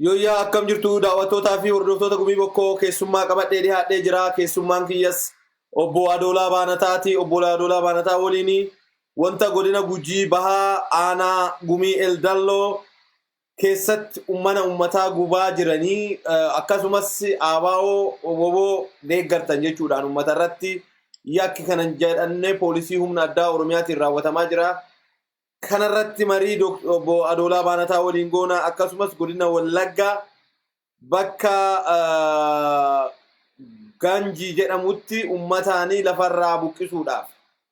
Yooyyaa akkam jirtu daawwattootaa fi hordoftoota Gumii Bokkoo keessummaa qabadhee dhiyaadhee jira. Keessummaan kiyyas obbo Adoolaa Baanataati. Obbo Adoolaa Baanataa waliin wanta godina Gujii Bahaa aanaa Gumii Eldalloo keessatti ummana ummataa gubaa jiranii akkasumas ABO wbo deeggartan jechuudhaan ummata irratti yakki kanan jedhanne poolisii humna addaa Oromiyaatiin raawwatamaa jira. Kanarratti marii obbo Adoolaa Baanataa waliin goona akkasumas godina Wallaggaa bakka Ganjii jedhamutti ummataanii lafarraa buqqisuudhaaf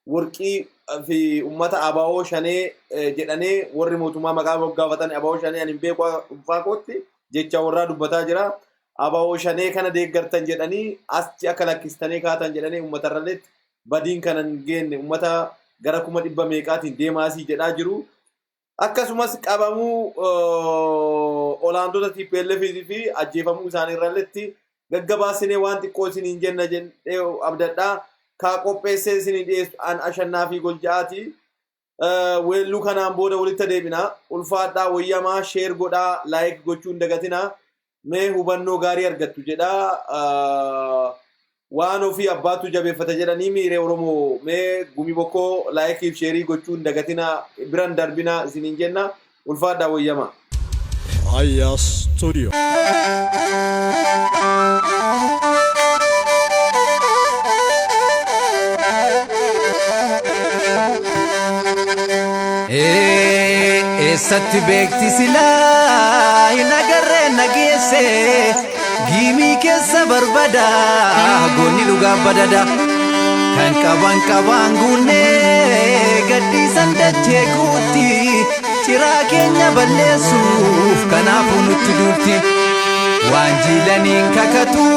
warqii fi ummata ABO shanee jedhanee warri mootummaa maqaa moggaafatan ABO shanee ani hin beeku dhuunfaa kootti jecha warraa dubbataa jira. ABO shanee kana deeggartan jedhanii achi akka lakkistanii kaatan jedhanii uummatarralleetti badiin kana hin geenne uummata gara 100,000 meeqaatiin deemaasii jedhaa jiru. Akkasumas qabamuu olaantota TPLF fi ajjeefamuu isaanii irralletti gaggabaasinee waan xiqqoo isiniin jenna jedhee abdadhaa. Kaa qopheessee isinii dhiyeessu an Ashannaa fi Golja'aati. Weelluu kanaan booda walitti deebina. Ulfaadhaa wayyamaa sheer godhaa laayik gochuu hin dagatinaa. Mee hubannoo gaarii argattu jedha. Waan ofii abbaatu jabeeffata jedhanii miiree Oromoo mee Gumii Bokkoo laayikiif sheerii gochuu hin dagatinaa biran darbinaa isiniin jenna. Ulfaadhaa wayyamaa. Raayyaa Studio. Eessatti beekti silaa hin agarree nageesse giimii keessa barbada goonni dhugaa badada kan qaban qabaan guunnee gadhiisan dachee guutti ciraa keenya balleessuuf kanaafuu nutti duulti waan jiilaniin kakatu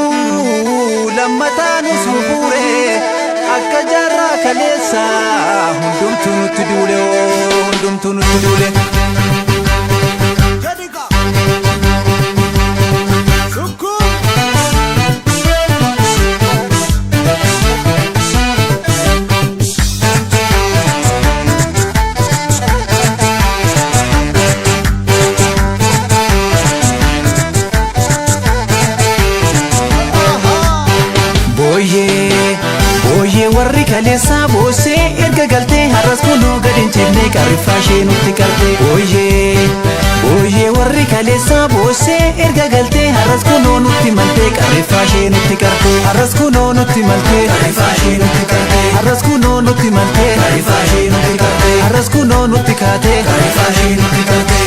lammataa nus fufuure akka jaarraa kaleessa hundumtuu nutti duule hundumtuu nutti duule. Booyyee booyyee warri kaleessaa boossee erga galtee har'as kunoo gad hin ciifne qarriffaa ishee nutti qarte. Booyyee booyyee warri kaleessaa boossee erga galtee har'as kunoo nutti maltee qarriffaa ishee nutti qarte. Har'as kunoo nutti maltee qarriffaa ishee nutti qarte. Har'as kunoo nutti maltee qarriffaa ishee nutti qarte. Har'as kunoo nutti kaatee qarriffaa ishee nutti qarte.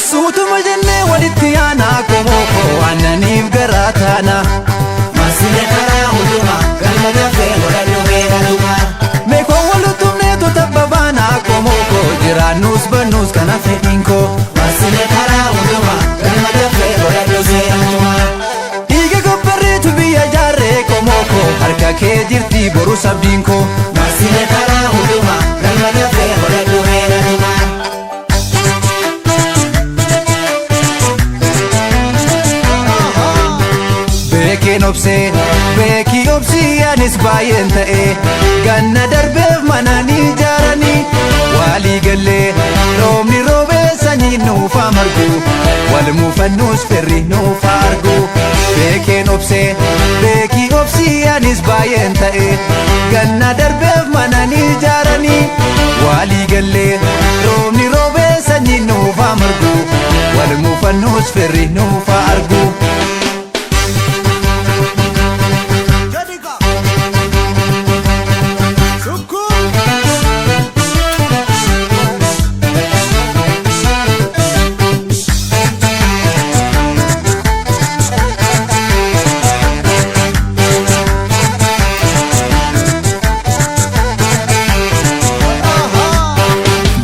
Suutuma jennee walitti yaana qomoo koo aannaniif garaa taana. Marsine karaa hundumaa galma dafee godhadhu beekaluma. Meekoo wal utubneetu tabba baana qomoo koo jiraannus bannus kana fedhiin koo. Marsine karaa hundumaa galma dafee godhadhu seeratuma. Dhiiga gabbarreetu biyya ijaarree qomoo koo harka kee jirti boru sabdiin koo. Marsine karaa hundumaa galma dafee godhadhu beekaluma. Beekeen obsee beekii obsii anis baay'een ta'e ganna darbeef mana ni ijaaranii waalii gallee roobni roobee sanyiin nuufaa margu wal muufannuus firri nuufaa argu beekeen obsee beekii obsii anis baay'een ta'e ganna darbeef mana ni ijaaranii waalii gallee roobni roobee sanyiin nuufaa margu wal muufannuus firri nuufaa argu.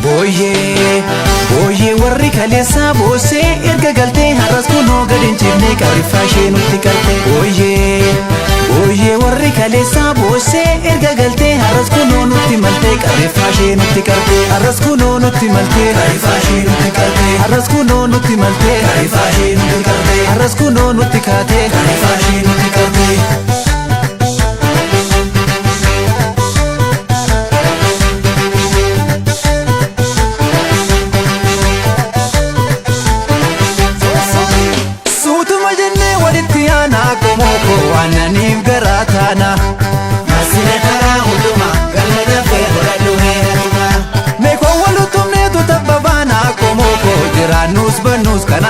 Booyyee booyyee warri kaleessaa boossee erga galtee har'as kunoo gad hin ciifne qarriffaa ishee nutti qarte. Booyyee booyyee warri kaleessaa boossee erga galtee har'as kunoo nutti maltee qarriffaa ishee nutti qarte. Har'as kunoo nutti maltee qarriffaa ishee nutti qarte. Har'as kunoo nutti maltee qarriffaa ishee nutti qarte. Har'as kunoo nutti kaatee qarriffaa ishee nutti qarte.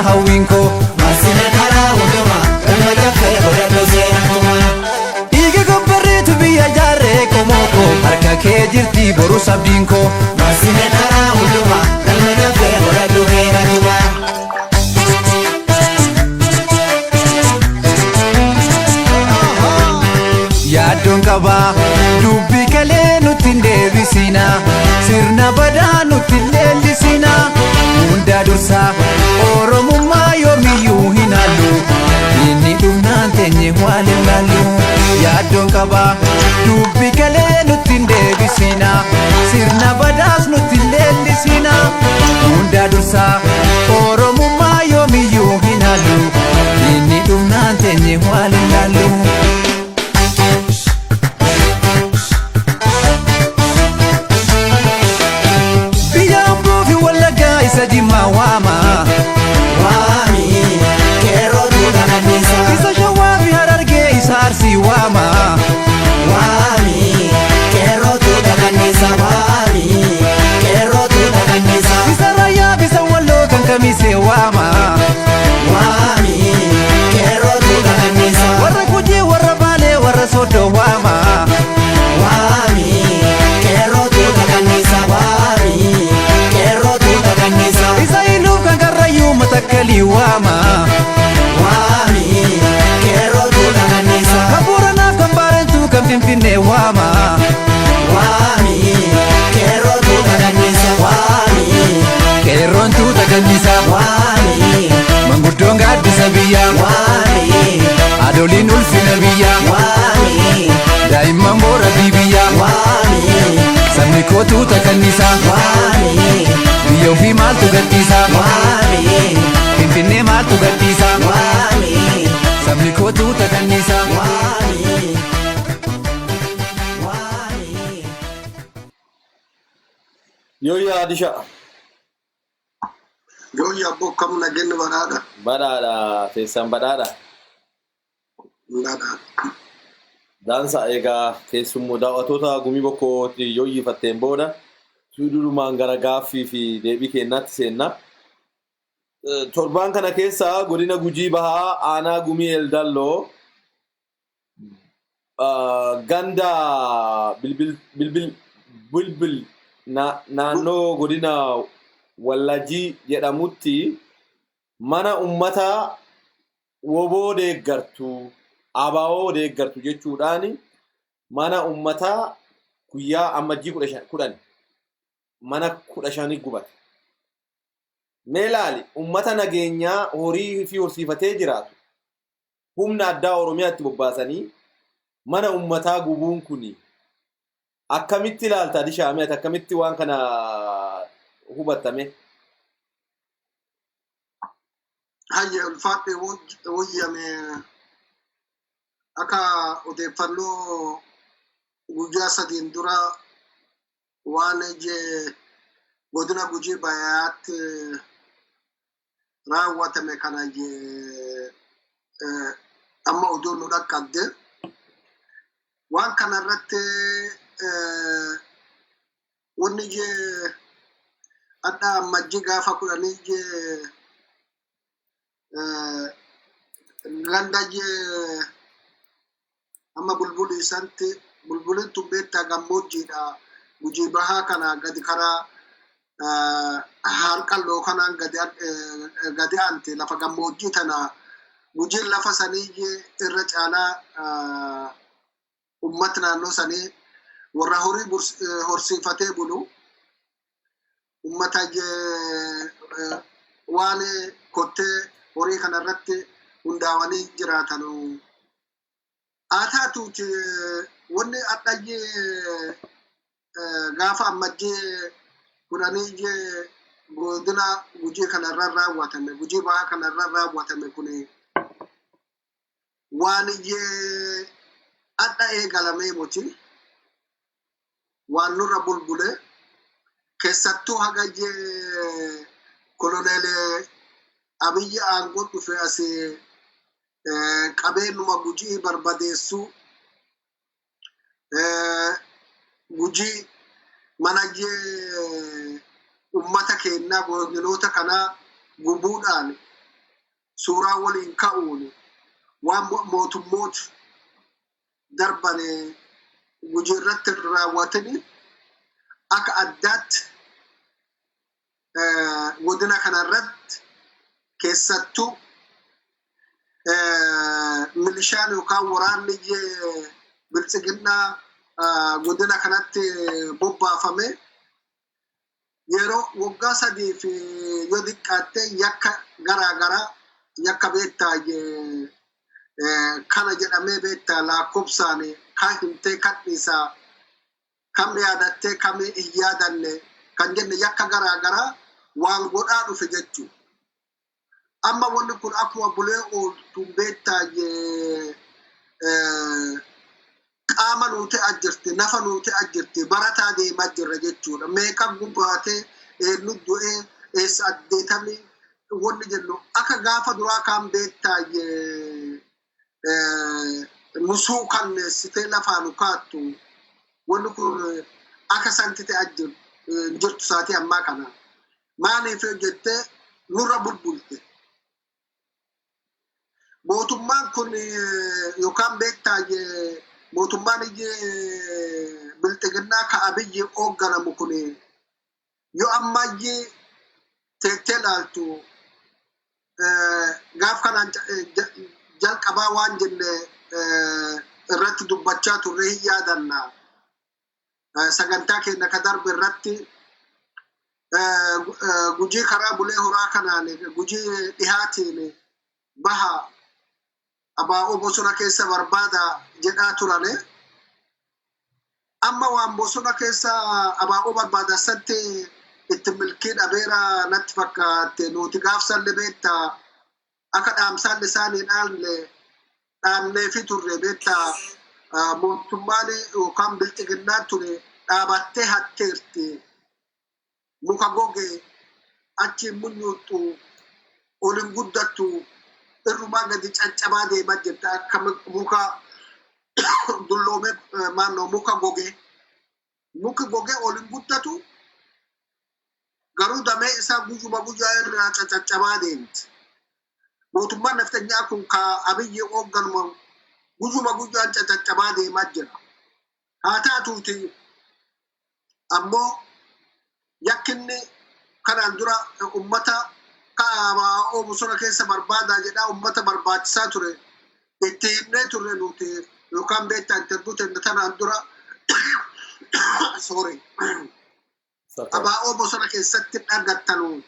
Hawwiin koo. Marsine karaa hundumaa galma caffee godhadhu seenatuma. Dhiiga gobbarreetu biyya jaarree qomoo koo harka kee jirti boru sabdiin koo. Marsine karaa hundumaa galma caffee godhadhu seenatuma. Yaaddoon qabaa dubbii kalee nutti hin deebisina sirna badaa nutti hin leellisina hunda dursaa oromummaa yoomiyyuu hin haallu inni dhumnaan teenye waan hin laallu. Yaaddoon qabaa dubbii kalee nutti hin deebisina sirna badaas nutti hin leellisina hunda dursaa oromummaa yoomiyyuu hin haallu inni dhumnaan teenye waan hin laallu. Biyya Amboo fi Wallaggaa isa Jimmaa waama. Waami qeerroo tuuta kanniisa. Isa Shawaa fi Harargee isa Arsii waama. Waami qeerroo tuuta kanniisa. Waami qeerroo tuuta kanniisa. Isa Raayyaa fi isa Walloo kan Kamisee waama. Waami qeerroo tuuta kanniisa. Warra Gujii, warra Baalee, warra Sooddoo waama. Waami qeerroo tuuta kanniisa. Waami qeerroo tuuta kanniisa. Isa Iluuf kan Karrayyuu Matakkalii waama. Waami qeerroo tuuta kanniisa. Kan Booranaaf kan Baarentuu kan Finfinnee waama. Waami qeerroo tuuta kanniisa. Waami Qeerroon tuuta kanniisaa. waami Manguddoon gaaddisa biyyaa. waami Haadholiin ulfina biyyaa. waami Daa'imman boora biyyaa. waami Sabni koo tuuta kanniisaa. waami Biyya ofii maaltu gadhiisa? waami Finfinnee maaltu gadhiisa? waami Sabni koo tuuta kanniisaa. waami waami. Yoo yaadisha Yooyya abboo kam nageenyi badhaadha. badhaadha teessan badhaadha. Badhaadha. Daansa egaa keessummoo daawwattoota gumii bokkootti yoo yifatteen booda durumaan gara gaaffii fi deebii kennaatti seenna. Torbaan kana keessa godina Gujii Bahaa aanaa Gumii Eldalloo ganda bilbil bilbil bilbil naannoo godina Wallajii jedhamutti mana uummataa woboo deeggartu ABO deeggartu jechuudhaan mana uummataa guyyaa ammajjii 10 mana 15 gubate. Mee ilaali uummata nageenyaa horii fi horsiifatee jiraatu humna addaa Oromiyaatti bobbaasanii mana uummataa gubuun kuni akkamitti ilaalta Dishaamee ati akkamitti waan kana hubattame? Hayya ulfaadhe woyyame akka odeeffannoo guyyaa sadiin dura waan godina Gujii Bahaatti raawwatame kana amma oduu nu dhaqqabde. Waan kana irratti wanni adda ammajjii gaafa 10 ganda amma bulbuli isanti bulbulin tun beektaa gammoojjiidha. Gujii Bahaa kana gadi karaa harqalloo kanaan gadi aante lafa gammoojjii tana Gujiin lafa sanii irra caalaa ummata naannoo sanii warra horii horsiifatee bulu ummata waan kottee horii kana irratti hundaa'anii jiraatan. Haa taatuuti wanni adhayyee gaafa ammajjii 10 godina Gujii kanarra raawwatame Gujii Bahaa kanarra raawwatame kun waan adda eegalamee miti waan nurra bulbule keessattuu haga koloneel Abiyyi aangoo dhufe as qabeenyuma Gujii barbadeessuu Gujii mana ummata keenyaa godinoota kanaa gubuudhaan Suuraa waliin ka'uun waan mootummoota darbane Gujii irratti raawwatanii akka addaatti godina kanarratti keessattuu milishaan yookaan waraanni biltsiginnaa godina kanatti bobbaafame yeroo waggaa 3 fi yoo xiqqaatte yakka garaa garaa, yakka beektaa kana jedhamee beektaa lakkoofsaan kan himtee kan dhiisaa, kam yaadattee kam hin yaadanne kan jenne, yakka garaa garaa waan godhaa dhufe jechuudha. Amma wanni kun akkuma bulee ooltu beektaa qaama nuti ajjirti, nafa nuti ajjirti, barataa deemaa jirra jechuudha. Meeqa gubbaatee, eenyu du'ee, eessa addeetamii wanni jennu akka gaafa duraa kaan beektaa nusuu kanneessitee lafaa nu kaattu, wanni kun akka santi ta'e jirtu saatii ammaa kana. Maaliif jettee nurra bulbulte. Mootummaan kun yookaan beektaa mootummaan bilxiginnaa ka Abiyyi hoogganamu kun yoo ammayyee teettee ilaaltu, gaaf kanaan jalqabaa waan jenne irratti dubbachaa turre hin yaadanna. Sagantaa keenya ka darbe irratti Gujii karaa Bulee Horaa kanaan, Gujii dhihaatiin baha abaa'oo bosona keessa barbaada jedhaa turane. Amma waan bosona keessa abaa'oo barbaada satti itti milkii dhabeera natti fakkaatte. Nuti gaafsallee beektaa akka dhaamsaan isaanii dhaalle dhaamnee fi turre, beektaa mootummaan yookaan bilxiginnaan ture dhaabattee hatteerti. Muka goge achiin munyuuxxu olin guddattu irrumaa gadi caccabaa deemaa jirta, akka muka dulloomee maannoo muka goge. Muki goge olin guddatu garuu damee isaa guyyuma guyyaa irraa caccabaa deemti. Mootummaan naftanyaa kun ka Abiyyi hoogganuma guyyuma guyyaan caccabaa deemaa jira. Haa taatuuti ammoo yakkinni kanaan dura ummata kaabaa bosona keessa barbaadaa jedhaa ummata barbaachisaa ture itti himnee turre nuti yookaan beektaa interview tanaan dura, sorry, abaa'oo bosona keessatti argattanu,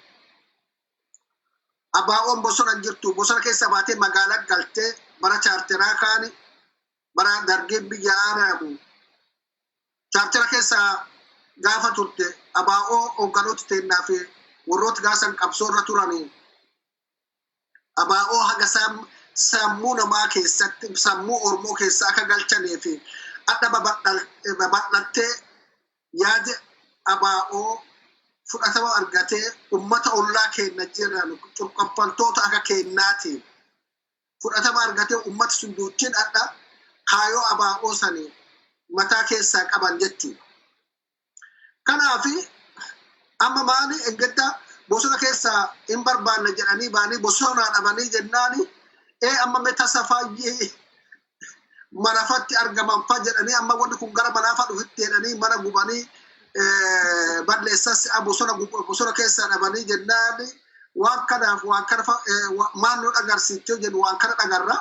abaa'oon bosona hin jirtu. Bosona keessa baatee magaalaa galtee bara chaarteraa kaani, bara dargeen biyya aaramu chaartera keessa gaafa turte, abaa'oo hoogganoota teennaa fi warroota gaasan qabsoorra turanii abaa'oo haga sammuu namaa keessatti, sammuu Oromoo keessa akka galchanii fi adda babal'attee yaada abaa'oo fudhatama argatee ummata ollaa keenya jiran cunqurfamtoota akka kennaatiin fudhatama argatee ummata sun duuchiin adda kaayoo abaa'oo sanii mataa keessaa qaban jechuudha. Kanaafi amma maali engedda bosona keessaa hin barbaanne jedhanii baanii bosonaa dhabanii jennaani, ee amma meta safaayyee manafatti argaman fa jedhanii, amma wanni kun gara manaafa dhufitti jedhanii mana gubanii balleessas bosona bosona keessaa dhabanii jennaani, waan kanaaf waan kana maal nu agarsiiftee jennu waan kana dhagarra.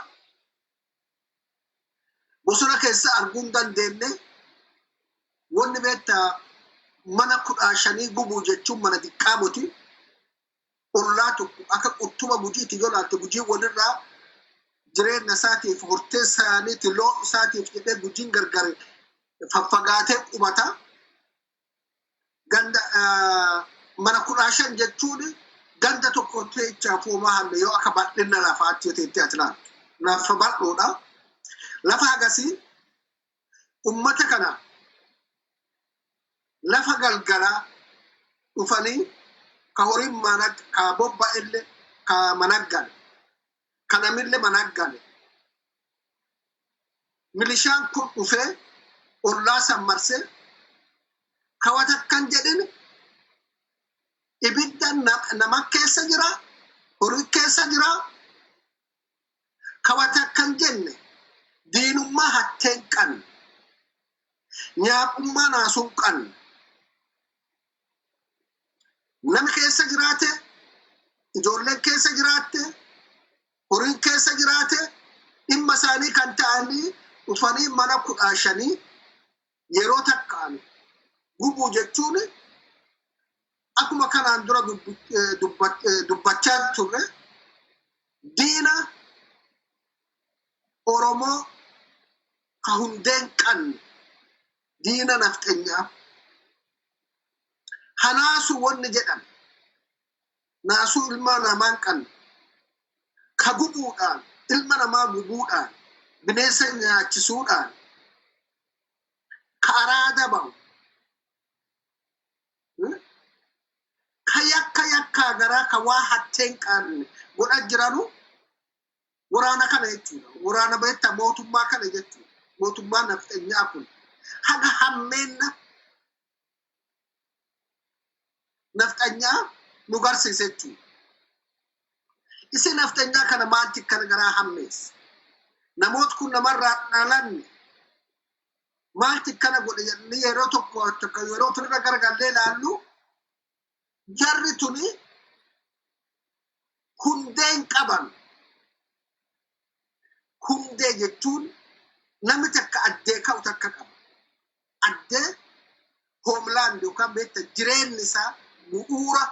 Bosona keessa arguu hin dandeenye. Wanni beektaa mana 15 gubuu jechuun mana xiqqaa miti. Ollaa tokko akka quttuma Gujiiti yoo laalte, Gujii walirraa jireenya isaatiif, hortee isaaniiti, loon isaatiif jedhee Gujiin gargar faffagaatee qubata. Ganda mana 15 jechuun ganda tokko teechaaf homaa halle yoo akka bal'ina lafaatti yoo teettee ati ilaaltu. Lafa bal'oodha. Lafa hagasii ummata kana lafa galgalaa dhufanii ka horiin mana ka bobba'ellee ka mana gale, ka namillee mana gale. Milishaan kun dhufee ollaa san marsee kawata kan jedhin ibidda nama keessa jira, horii keessa jira. Kawata akkan jenne diinummaa hatteen qabne, nyaaqummaa naasuun qabne. Nami keessa jiraate, ijoolleen keessa jiraatte, horiin keessa jiraate, dhimma isaanii kan ta'anii dhufanii mana 15 yeroo takkaan gubuu jechuun akkuma kanaan dura dubbachaa turre diina Oromoo ka hundeen qabne, diina nafxenyaa hanaasu wanni jedhame naasuu ilmaa namaa hin qabne ka gubuudhaan, ilma namaa gubuudhaan, bineensa nyaachisuudhaan ka araada ba'u, ka yakka yakkaa garaa ka waa hatteen qabne godha jiranu waraana kana jechuudha. Waraana beektaa mootummaa kana jechuudha. Mootummaa nafxenyaa kun haga hammeenna nafxanyaa nu garsiise jechuudha. Isin nafxanyaa kana maalti kana garaa hammeessa? Namooti kun namarraa dhalanne maalti kana godhe jedhanii yeroo tokko tokko yeroo ofirra garagallee ilaallu jarri tuni hundeen qaban. Hundee jechuun namni takka addee ka'u takka qaba. Addee homeland yookaan beekta jireenyi isaa bu'uura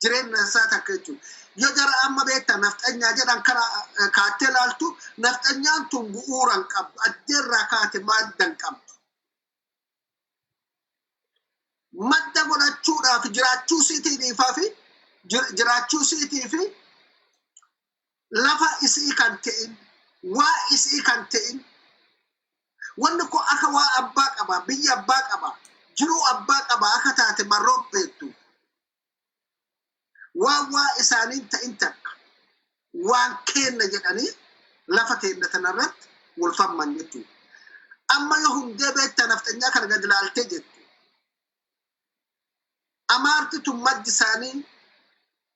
jireenya isaa takka jechuudha. Yoo jara amma beekta nafxanyaa jedhan kana kaattee ilaaltu, nafxanyaan tun bu'uura hin qabdu. Addee irraa kaate madda hin qabdu. Madda godhachuudhaaf jiraachuu isiitiifaa fi jiraachuu isiitii fi lafa isii kan ta'in, waa isii kan ta'in, wanni kun akka waa abbaa qaba, biyya abbaa qaba, jiruu abbaa qaba akka taate marroo beektu. Waan waa isaaniin ta'in takka waan kenna jedhanii lafa teenna tanarratti wal falman jechuudha. Amma yoo hundee beektaa nafxanyaa kana gad ilaaltee jettu, Amaarti tun maddi isaanii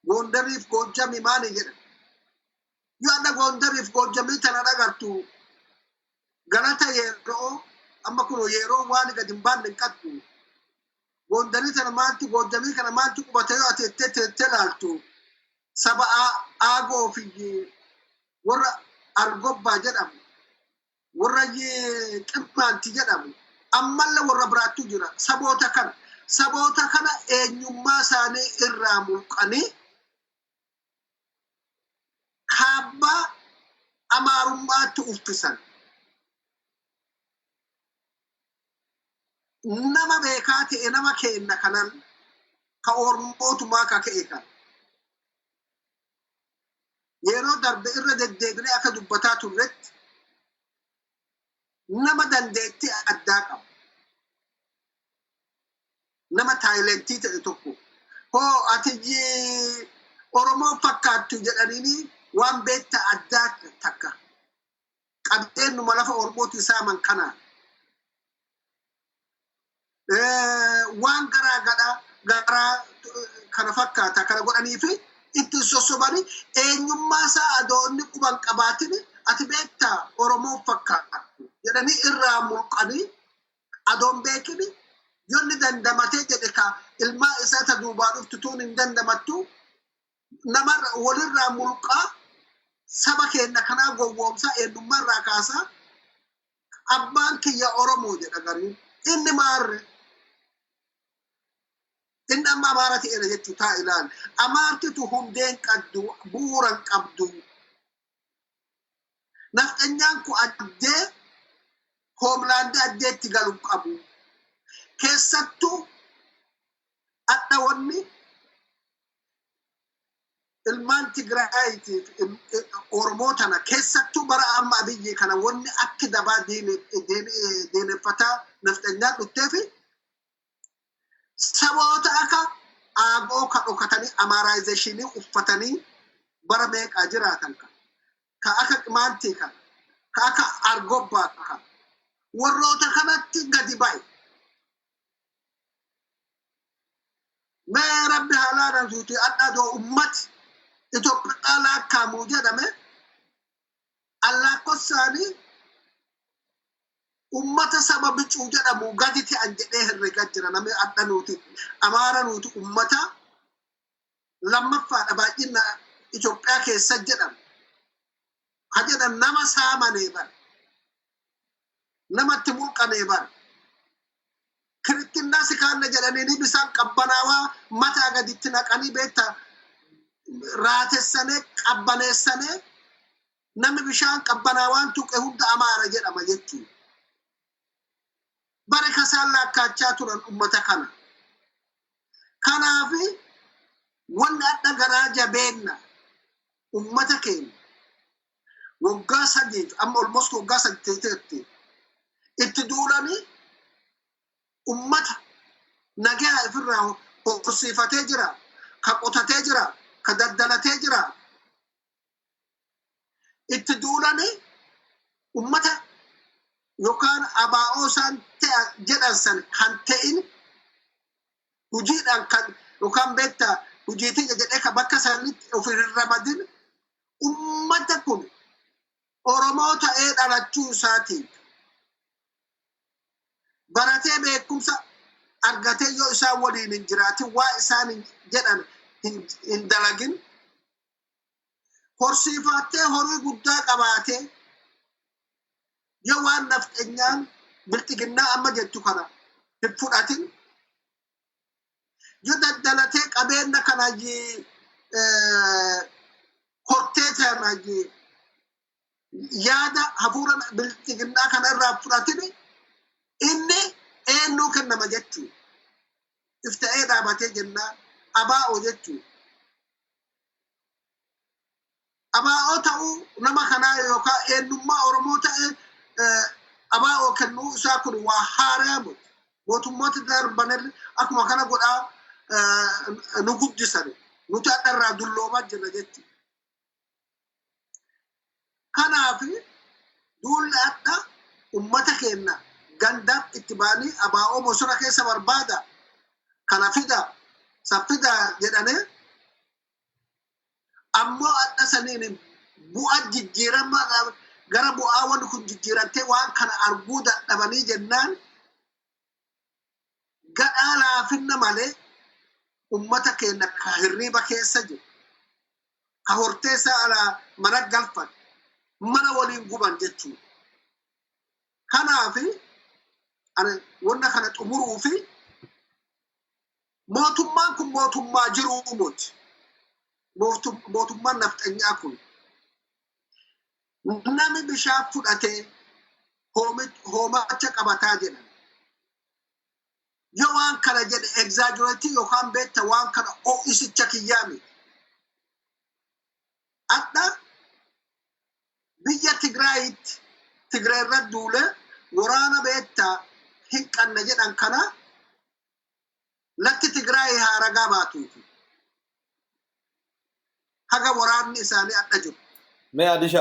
Gondariif Goojjamii maali jedhan. Yoo adda Gondariif Goojjamii tana dhagartu, galata yeroo amma kun yeroo waan gad hin baanne hin qabdu. Gondarii tana maaltu, Goojjamii kana maaltu qubate yoo ati ettee teettee ilaaltu, saba Aagoo fi warra Argobbaa jedhamu, warra Qimmaanti jedhamu, ammallee warra biraattu jira. Saboota kana eenyummaa isaanii irraa mulqanii kaabbaa amaarummaatti uffisan. Nama beekaa ta'e, nama keenna kanan ka Oromootumaa ka ka'e kan yeroo darbe irra deddeebinee akka dubbataa turretti nama dandeettii addaa qabu, nama talentii ta'e tokko hoo ati Oromoo fakkaattu jedhaniini waan beekta addaa takka qabxeennuma lafa Oromooti saaman kanaan waan garaa gadhaa garaa kana fakkaata kana godhanii fi ittiin sossobanii eenyummaa isaa adoonni quban qabaatin ati beektaa Oromoo fakkaattu jedhanii irraa mulqanii adoon beekini yonni dandamatee jedhe ka ilmaa isaa ta duubaa dhuftu tuun hin dandamattu, namarra walirraa mulqaa saba keenya kanaa gowwoomsaa eenyummaa irraa kaasaa. Abbaan kiyya Oromoo jedha gariin, inni maarre inni amma Amaara ta'eera jechuu taa ilaali. Amaartitu hundeen qabdu, bu'uuran qabdu. Nafxanyaan ku addee homelandii addeetti galu qabu. Keessattuu adha wanni ilmaan Tigraayiitiif Oromoo tana keessattuu bara amma Abiyyi kana wanni akki dabaa diineffataa nafxanyaan dhufteefi saboota akka Aagoo ka dhokatanii Amharizationii uffatanii bara meeqaa jiraatan ka akka Qimaantii kan ka akka Argobbaa kan warroota kanatti gadi ba'e. Mee Rabbi haalaanan tuuti adha doo ummati Itoophiyaa laakkaamuu jedhame. Allaakkosaanii ummata saba bicuu jedhamu gadi ta'an jedhee herregaa jira namni adda nuti Amaara nuti ummata lammaffaadha baay'ina Itoophiyaa keessa jedhamu. Ka jedhan nama saamanee bara. Namatti mulqanee bara. Kirittinnaa si kaanna jedhanii ni bisaan qabbanaawaa mataa gaditti naqanii beektaa raatessanee qabbaneessanee namni bishaan qabbanaawaan tuqe hunda Amaara jedhama jechuudha. Bara kasaan laakkaachaa turan ummata kana. Kanaafi wanni adda garaa jabeenna ummata keenya waggaa 3f amma almost waggaa 8tti itti duulanii ummata nagaa ofirraa horsiifatee jira, ka qotatee jira, ka daldalatee jira. Itti duulanii ummata yookaan abaa'oo isaan ta'an jedhan san kan ta'in hojiidhaan kan yookaan beektaa hojiitii jedhee ka bakka sanitti of hin ramadin ummata kun Oromoo ta'ee dhalachuu isaatiin baratee beekumsa argatee yoo isaan waliin hin jiraatin waa isaan hin jedhan hin dalagin horsiifattee horii guddaa qabaatee yoo waan nafxenyaan bilxiginnaa amma jettu kana hin fudhatin yoo daldalatee qabeenya kana hortee kana yaada hafuura bilxiginnaa kana irraa fudhatin inni eenyuu kennama jechuudha. Ifta'ee dhaabatee jennaan abaa'oo jechuudha. Abaa'oo ta'uu nama kanaa yookaan eenyummaa Oromoo ta'e abaa'oo kennuu isaa kun waa haaraa miti. Mootummoota darban akkuma kana godhaa nu guddisan. Nuti adda irraa dulloomaa jirra jechuudha. Kanaaf duulli adda ummata keenya ganda itti ba'anii abaa'oo bosona keessa barbaada. Kana fida, saffida jedhanii ammoo adda saniin bu'aa jijjiirama gara bu'aa wanni kun jijjiirantee waan kana arguu dadhabanii jennaan gadhaa laafinna malee ummata keenya ka hirriiba keessa jiru ka hortee isaa alaa mana galfan mana waliin guban jechuudha. Kanaaf ani wanna kana xumuruu fi mootummaan kun mootummaa jiruu miti. Mootummaan nafxanyaa kun namni bishaan fudhatee hoomacha qabataa jedhan. Yoo waan kana jedhe exaggerate yookaan beekta waan kana ho'isicha kiyyaa miti. Adda biyya Tigraayitti Tigraay irra duule waraana beektaa hin qabne jedhan kana latti Tigraay haaragaa baatuuti. Haga waraanni isaanii adda jiru. Mee Adisha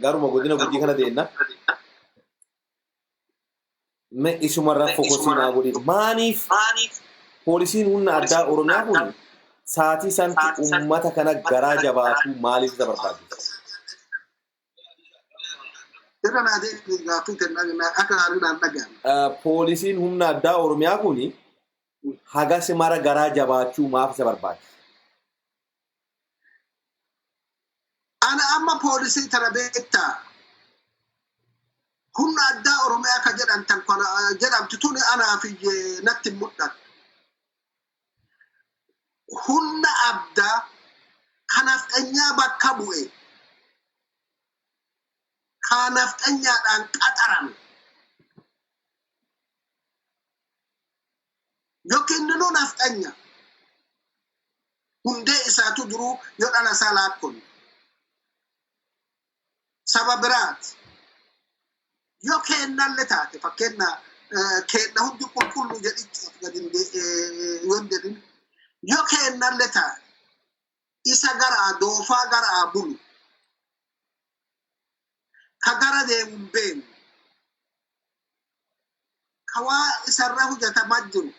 garuma godina Gujii kana deemna. Mee isumarra focus naa godhi. Maaniif poolisiin humna addaa Oromiyaa kun saatii santi uummata kana garaa jabaatu maaliif isa barbaachisa? Irra naa deebi gaaffii kenna akka gaarii naan dhaga'ame. Poolisiin humna addaa Oromiyaa kun hagas mara garaa jabaachuu maaf isa barbaachisa? Ana amma poolisii tana beektaa humna addaa Oromiyaa ka jedhan tan kana jedhamtu tuni anaaf natti hin mul'attu. Humna addaa kan nafxanyaa bakka bu'e ka nafxanyaadhaan qaxarame yookiin inni nafxanya hundee isaatu duruu yoo dhala isaa laakkonne saba biraati. Yoo keennalle taate fakkeenya keenna hundi qulqulluu jedhichaaf gadi yoo hin jedhin yoo keennalle taate isa garaa doofaa garaa bulu ka gara deemu hin beekne ka waa isarra hojjetamaa jiru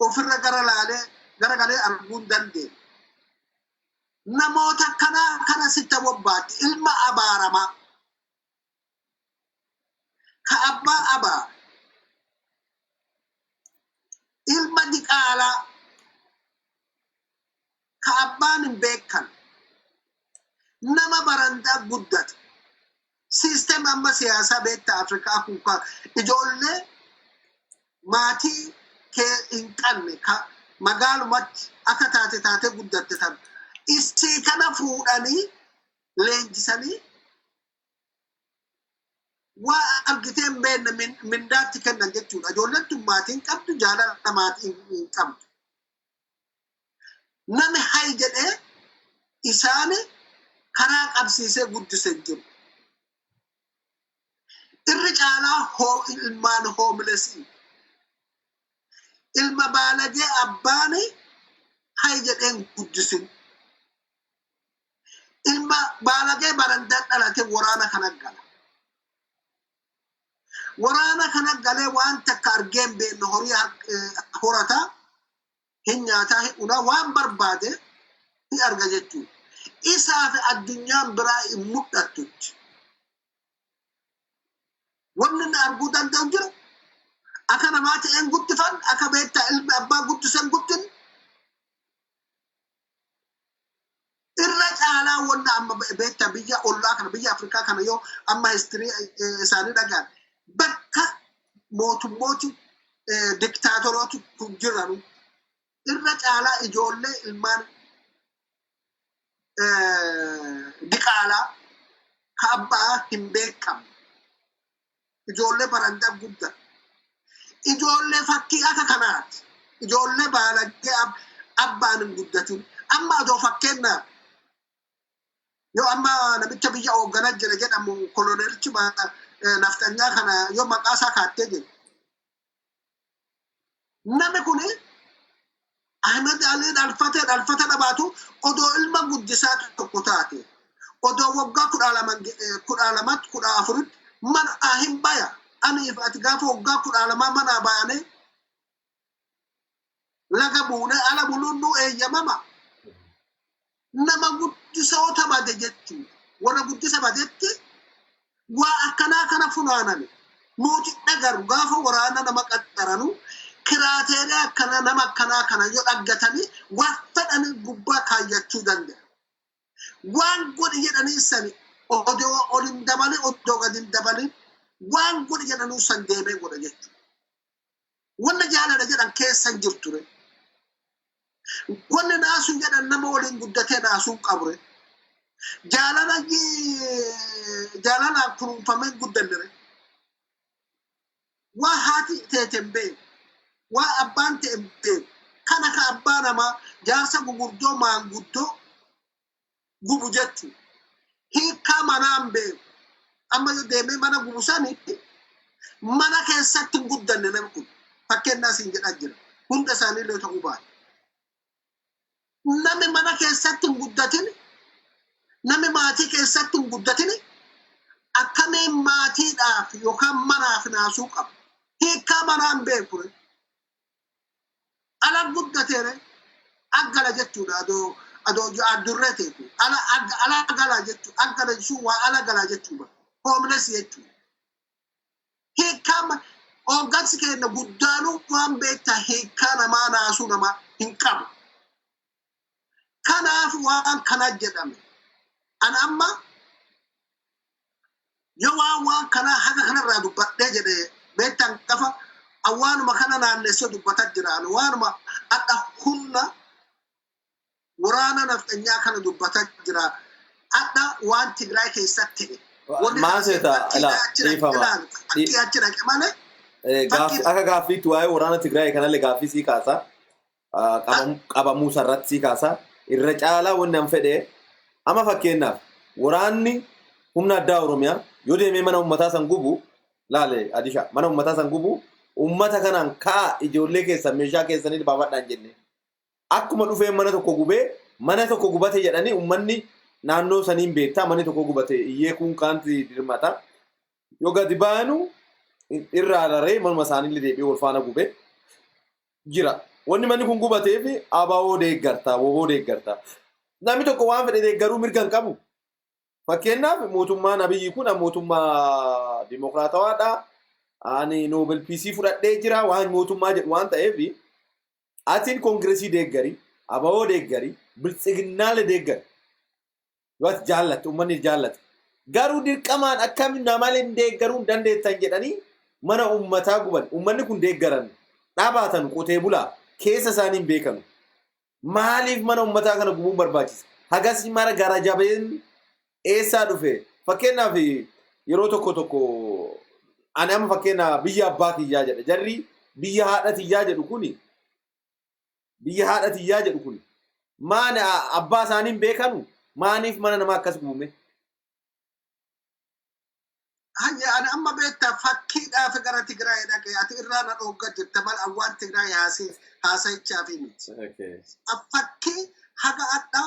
ofirra gara laalee gara galee arguu hin dandeenye. Namoota akkanaa kana sitta bobbaatti ilma abaaramaa ka abbaa abaa ilma diqaalaa ka abbaan hin beekan nama barandaa guddate. System amma siyaasaa beekta Afrikaa kun ka ijoollee maatii kee hin qabne ka magaalumatti akka taate taate guddatte tan isii kana fuudhanii leenjisanii waa argitee hin beekne mindaatti kennan jechuudha. Ijoolleen tun maatii hin qabdu, jaalala maatii hin qabdu. Nami hay jedhee isaan karaa qabsiisee guddise hin jiru. Irri caalaa ilmaan homelessii. Ilma baalagee abbaan hay jedheen guddisin. Ilma baalagee barandaan dhalate waraana kana gala. Waraana kana galee waan takka argee hin beekne horii horataa, hin nyaataa, hin unaa, waan barbaade hin arga jechuudha. Isaa fi addunyaan biraa hin mul'attutti. Wanni inni arguu danda'u jiru akka namaa ta'een guddifan, akka beektaa ilmi abbaa guddisan guddin. Irra caalaa wanna amma beektaa biyya ollaa kana, biyya Afrikaa kana, yoo amma history isaanii dhagaan, bakka mootummooti diktaatorooti kun jiranu irra caalaa ijoollee ilmaan diqaalaa ka abbaa hin beekamne, ijoollee barandaa guddaa, ijoollee fakkii akka kanaati, ijoollee baalagee abbaan hin guddatin. Amma adoo fakkeenna yoo amma namicha biyya hoogganaa jira jedhamu, koloneelichi naftanyaa kana yoo maqaa isaa kaattee jiru, namni kuni Ahmed Ali dhalfate dhalfata dhabaatu, odoo ilma guddisaa tokko taate, odoo waggaa 12, 12tti, 14tti mana hin baya. Aniif ati gaafa waggaa 12 manaa bayanee laga buune ala buluun nu eeyyamama. Nama guddisoota bade jechuudha. Warra guddisa badetti waa akkanaa kana funaanani. Nuti dhagaru gaafa waraana nama qaxxaranu criteria akkanaa nama akkanaa kana yoo dhaggatanii waan fedhan gubbaa kaayyachuu danda'a. Waan godhi jedhanii sani odoo ol hin dabalin, odoo gad hin dabalin, waan godhi jedhanuu san deemee godha jechuudha. Wanna jaalala jedhan keessa hin jirture. Wanni naasuu jedhan nama waliin guddatee naasuu hin qabure. Jaalala jaalalaan kunuunfamee hin guddannere. Waa haati teete hin beeku. Waa abbaan ta'e hin beeku. Kana ka abbaa namaa jaarsa gugurdoo maanguddoo gubu jechuudha. Hiikkaa manaa hin beeku. Amma yoo deemee mana gubu sani mana keessatti hin guddanne namni kun. Fakkeenyaa siin jedhaa jira. Hunda isaaniillee ta'uu baate. Namni mana keessatti hin guddatin, namni maatii keessatti hin guddatin akkamiin maatiidhaaf yookaan manaaf naasuu qaba? Hiikkaa manaa hin beeku. Ala guddateere aggala jechuudha, adoo addurree teetu. Ala ala gala jechuudha. Aggala jechuun waa ala gala jechuudha. Homeless jechuudha. Hiikkaa hooggansi keenya guddaanuu waan beektaa hiikkaa namaa naasuu namaa hin qabu. Kanaaf waan kana jedhame. An amma yoo waan kanaa haga kanarraa dubbadhee jedhe, beektan gafa waanuma kana naannessee dubbataa jira. Ani waanuma adha humna waraana nafxanyaa kana dubbataa jira. Adha waan Tigraay keessatti ta'e. Maal seeta ilaa, dhiifama. Fakkii achi dhaqe malee. Akka gaaffiitti waa'ee waraana Tigraay kanallee gaaffii sii kaasa. Qabamuu sarratti sii kaasa. Irra caalaa wanni an fedhe, amma fakkeenyaaf waraanni humna addaa Oromiyaa yoo deemee mana uummataa san gubu laale, Adisha, mana uummataa san gubu, uummata kanaan ka'a, ijoollee keessan meeshaa keessanii baafadhaan jenne. Akkuma dhufee mana tokko gubee, mana tokko gubate jedhanii, uummanni naannoo saniin beektaa manni tokko gubate iyyee kun kaanti dirmata. Yoo gadi baanu irraa raree manuma isaaniillee deebi'ee wal faana gube jira. Wanni manni kun gubateef ABO deeggarta, WBO deeggarta. Namni tokko waan fedhe deeggaruu mirga hin qabu. Fakkeenyaaf, mootummaan Abiyyi kun mootummaa dimokiraatawaadha. Ani Nobel Peace fudhadhee jira waan mootummaa jedhu waan ta'eef, atiin Koongiresii deeggari, ABO deeggari, Biltsiginnaalee deeggari. Yoo ati jaallatte, uummanni jaallate. Garuu dirqamaan akkam namalee deeggaruu hin dandeettan jedhanii mana uummataa guban. Uummanni kun deeggaran dhaabaatan qotee bulaa keessa isaanii hin beekanu. Maaliif mana uummataa kana gubuun barbaachisa? Hagas mara gara jabeen eessaa dhufe? Fakkeenyaaf, yeroo tokko tokko ani amma fakkeenyaaf biyya abbaa kiyyaa jedha. Jarri biyya haadha tiyyaa jedhu kuni, biyya haadha tiyyaa jedhu kuni, maani abbaa isaanii hin beekanu? Maaliif mana namaa akkas gubume? Hayya, ani amma beektaa fakkiidhaaf gara Tigraay dhaqee ati irraa na dhooggaa jirta mal awwaan Tigraay haasa'ichaa fi miti. Fakkii haga adda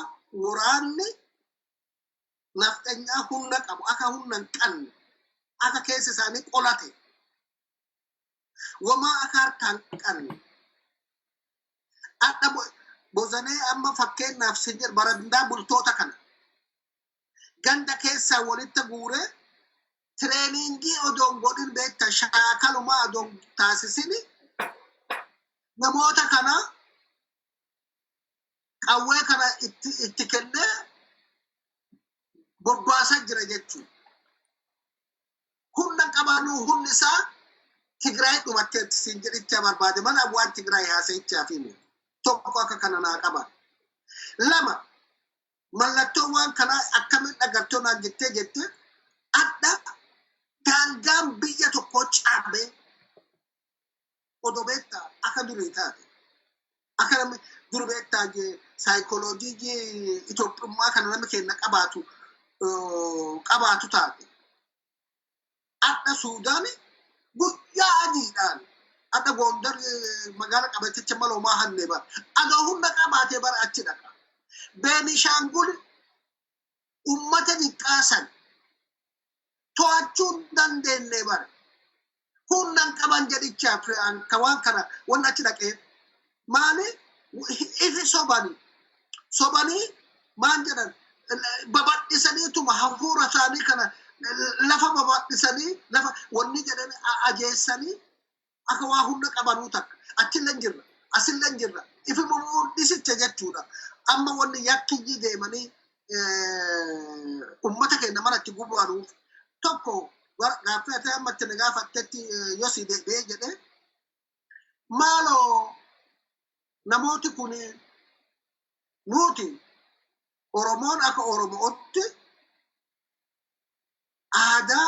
waraanni nafxanyaa humna qabu akka humna hin qabne, akka keessa isaanii qolate, wamaa akka harkaa hin qabne. Adda bozanee amma fakkeenyaaf sin jedhu, barandaa bultoota kana ganda keessaa walitti guuree, training odoon godhin, beekta, shaakalumaa odoon taasisini, namoota kana qawwee kana itti kennee bobbaasaa jira jechuudha. Humna qabanuu humni isaa Tigraay dhumatteetti siin jedhicha barbaade mana waan Tigraay haasa'ichaa fi tokko akka kana naa qaba. Lama, mallattoo waan kanaa akkamiin agartoo naan jettee jette, adda daangaan biyya tokkoo cabee odoo beektaa akka durii taate, akka namni dur beektaa saayikooloojii Itoophiyummaa kana namni keenya qabaatu taate. Adda Suudaan guyyaa adiidhaan adda Gondar magaala qabaticha maloomaa hannee bara. Adoo humna qabaatee bara achi dhaqa. Beenishaangul ummata xiqqaasan to'achuu hin dandeenye bara. Humna hin qaban jedhichaaf ka waan kana wanni achi dhaqee maali, ifi sobanii sobanii maal jedhan, babal'isaniituma hafuura isaanii kana lafa babal'isanii, lafa wanni jedhan ajeessanii, akka waa humna qabanuu takka achillee jirra, asillee jirra, ifi mul'isicha jechuudha. Amma wanni yakkiyyi deemanii ummata keenya manatti gubanuuf tokko, gaaffii ati amma itti na gaafattetti yoo si deebi'ee jedhee, maaloo namooti kun, nuti Oromoon akka Oromootti aadaa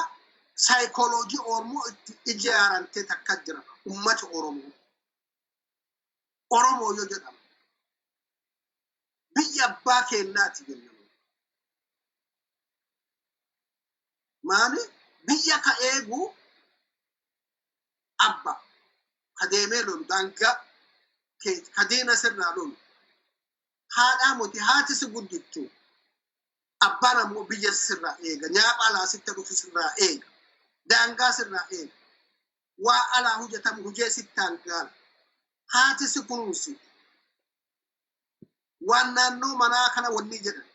saayikooloojii Oromoo itti ijaaramte takka jira. Ummata Oromoo. Oromoo yoo jedhamu biyya abbaa keenyaati jenna. Maali, biyya ka eegu abba ka deemee lolu, daangaa ka diina sirraa lolu. Haadhaa moti, haati si guddittu, abbaan ammoo biyya sirraa eega, nyaapha alaa sitti dhufu sirraa eega, daangaa sirraa eega, waa alaa hojjetamu hujee sittaan gaala, haati si kunuunsi, waan naannoo manaa kana wanni jedhan.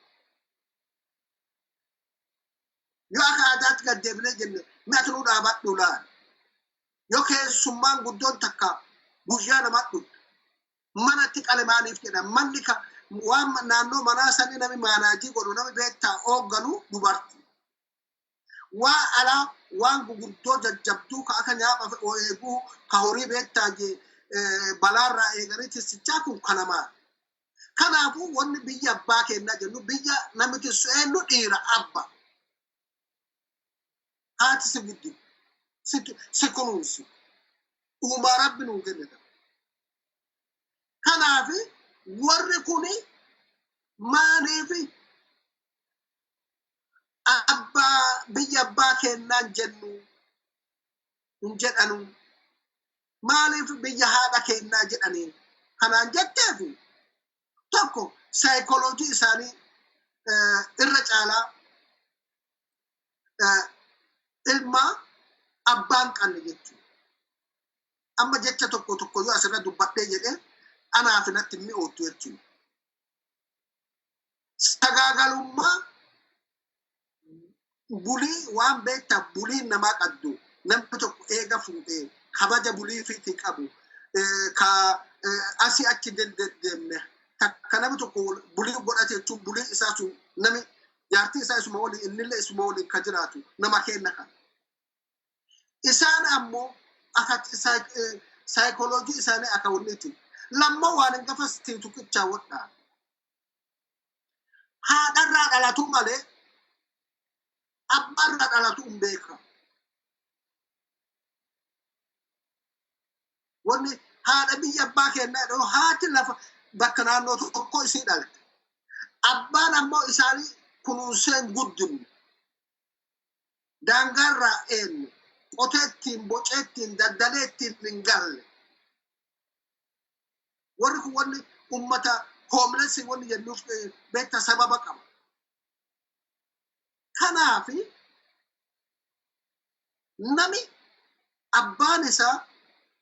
Yoo akka aadaatti gad deebinee jenne, mi'atu nu dhaabadhu laal. Yoo keessummaan guddoon takka guyyaa namaa dhuftu manatti qale maaliif jedha, manni ka waan naannoo manaa sanii nami manage godhu, nami beektaa hoogganu dubarti. Waa alaa waan gugurdoo jajjabduu ka akka nyaapha eeguu, ka horii beektaa balaarraa eeganii tissichaa kun kanamaa. Kanaafuu wanni biyya abbaa kennaa jennu, biyya namni tissu eenyu, dhiira abba. Haati si guddi, si kunuunsi. Uumaa Rabbi nuu kennita. Kanaaf warri kuni maaliif abbaa biyya abbaa kennaan jennu hin jedhanu? Maaliif biyya haadha kennaa jedhanii kanaan jetteefi, tokko saayikooloojii isaanii irra caalaa ilma abbaan qabne jechuudha. Amma jecha tokko tokko yoo asirra dubbadhee jedhee, anaaf natti hin mi'oottu jechuudha. Sagaagalummaa bulii waan beektaa bulii namaa qabdu namni tokko eega fuudhee kabaja bulii fiitii qabu ka asii achi deddeemne takka namni tokko bulii godhate jechuun bulii isaa sun nami jaartii isaa isuma waliin innillee isuma waliin ka jiraatu nama kenna kana. Isaan ammoo akka saayikooloojii isaanii akka wanniiti. Lammoo waan hin gafas tuqichaa wadhaa. Haadharraa dhalatu malee abbaarraa dhalatu hin beeka. Wanni haadha biyya abbaa kennaa jedhamu haati lafa bakka naannoo tokko isii dhalte. Abbaan ammoo isaanii kunuunsee hin guddinne. Daangaarraa eenyu qotee ittiin bocee ittiin daldalee ittiin hin galle. Warri kun wanni ummata homeless wanni jennuuf beekta sababa qaba. Kanaafi nami abbaan isaa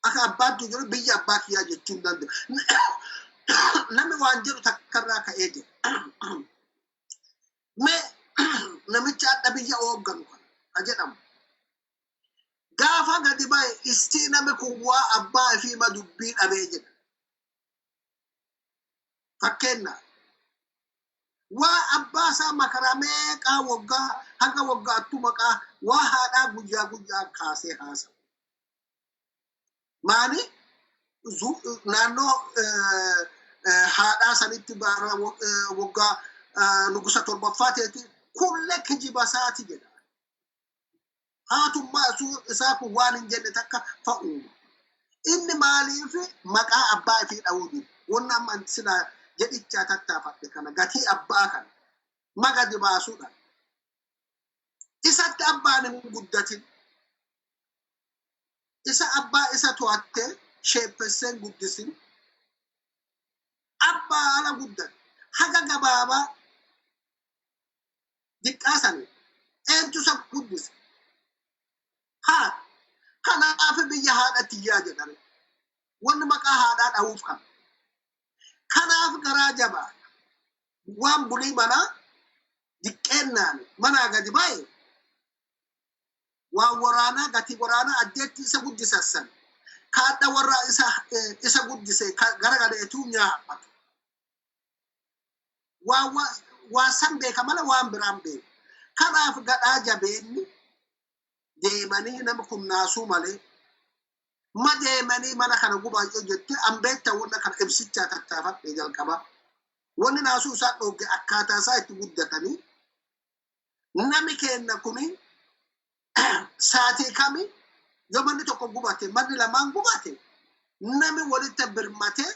akka abbaatti jiru biyya abbaa kiyyaa jechuu hin danda'u. Nami waan jedhu takkarraa ka'ee jira. Mee namicha adda biyya hoogganu kana ka jedhamu. Gaafa gadi ba'e istii nami kun waa abbaa ifii ma dubbii dhabee jedha. Fakkeenyaaf waa abbaa isaa makaraa meeqaa waggaa haga waggaattu maqaa waa haadhaa guyyaa guyyaa kaasee haasa'u. Maali naannoo haadhaa sanitti bara waggaa nugusa torbaffaa ta'etti kullee kijiba isaati jedha. Haatummaa isaa kun waan hin jenne takka fa'uuma. Inni maaliif maqaa abbaa ifii dha'uu dide? Wanni amma silaa jedhichaa tattaafadhe kana gatii abbaa kana magadi baasuudha. Isatti abbaan hin guddatin. Isa abbaa isa to'attee sheeppessee hin guddisin. Abbaa ala guddate. Haga gabaabaa diqqaa sanii eentu isa guddise? Haadha. Kanaaf biyya haadha tiyyaa jedhame. Wanni maqaa haadhaa dha'uuf kana. Kanaaf garaa jabaadha. Waan bulii manaa diqqeennaan manaa gadi ba'e waan waraanaa gatii waraanaa addeetti isa guddisassan kaadha warra isa isa guddise gara galeetuu nyaatu. Waa san beeka mala waan biraan beeku. Kanaaf gadhaa jabeenni deemanii nama kun naasuu malee ma deemanii mana kana gubaa yoo jette an beekta wanna kana ibsichaa tattaafadhe jalqaba. Wanni naasuu isaa dhoogge akkaataa isaa itti guddatanii nami keenna kuni saatii kami yoo manni tokko gubate manni lamaan gubate nami walitti birmate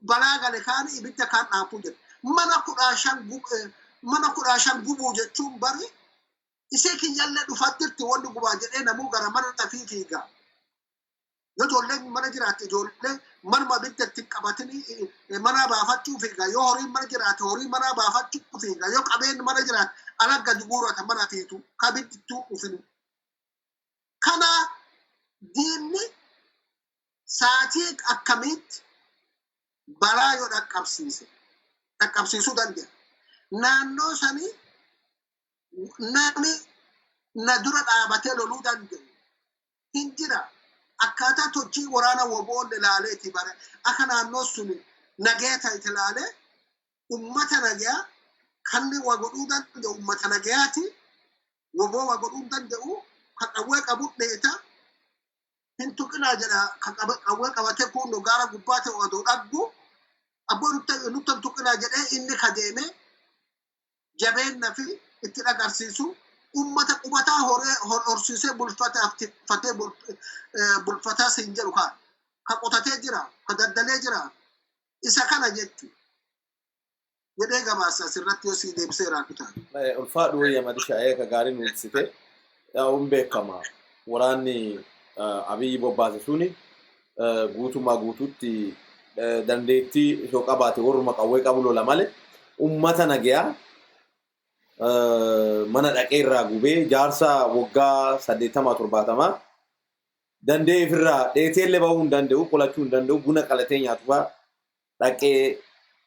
balaa gale kaani ibidda kaan dhaafuu jedha. Mana 15 gubuu jechuun bari isee kiyyallee dhufattirti wanni gubaa jedhee namuu gara mana tafii fiiga. Yoo ijoolleen mana jiraatte ijoollee manuma ibidda itti qabatanii mana baafachuu fiiga. Yoo horiin mana jiraate horii mana baafachuu fiiga. Yoo qabeenyi mana jiraate ala gadi guurata mana fiitu ka ibiddi ittuu dhufinu. Kana diinni saatii akkamiitti balaa yoo dhaqqabsiise dhaqqabsiisuu danda'a. Naannoo sanii namni na dura dhaabatee loluu danda'u hin jira. Akkaataa tochii waraana woboon ilaaleeti bare akka naannoo sun nagaya ta'e ilaalee ummata nagayaa kan waa godhuu danda'u ummata nagayaati. Woboo waa godhuu danda'u kan qawwee qabu dheeta. Hin tuqinaa jedha kan qawwee qabatee kun gaara gubbaa ta'u adoo dhaggu abboo nutti hin tuqinaa jedhee inni kadeeme jabeenna fi itti dhagarsiisu ummata qubataa horee horsiisee bulfataaf tikfatee bulfataa siin jedhu ka qotatee jira ka daldalee jira isa kana jechu jedhee gabaasa asirratti yoo sii deebisee raakutaa. Ulfaadhu wayya madisha ka gaarii nu ibsite hin beekama. Waraanni Abiyyi bobbaase suni guutummaa guutuutti dandeettii osoo qabaate warruma qawwee qabu lola malee ummata nagayaa mana dhaqee irraa gubee jaarsa waggaa 80 70 danda'ee ofirraa dheetee illee bahuu hin danda'u qolachuu hin danda'u buna qalatee nyaatu fa'aa dhaqee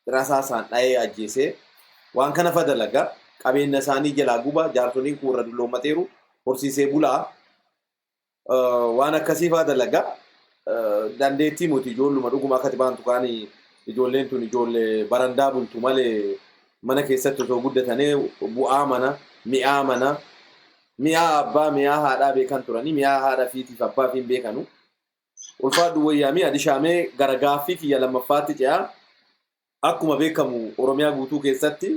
Rasaasaan dha'ee ajjeesee waan kana fa dalaga. Qabeenya isaanii jalaa guba, jaarsoliin kun warra dulloommateeru, horsiisee bulaa, waan akkasii faa dalaga. Dandeettii miti, ijoolluma dhuguma akkati baantu kaanii ijoolleen tun ijoollee barandaa bultu malee mana keessatti osoo guddatanii bu'aa mana, mi'aa mana, mi'aa abbaa, mi'aa haadhaa beekan turanii, mi'aa haadha fiitiif abbaa fiin beekanu. Ulfaadhu wayyaamii adishaamee gara gaaffii kiyya lammaffaatti ce'aa. Akkuma beekamu Oromiyaa guutuu keessatti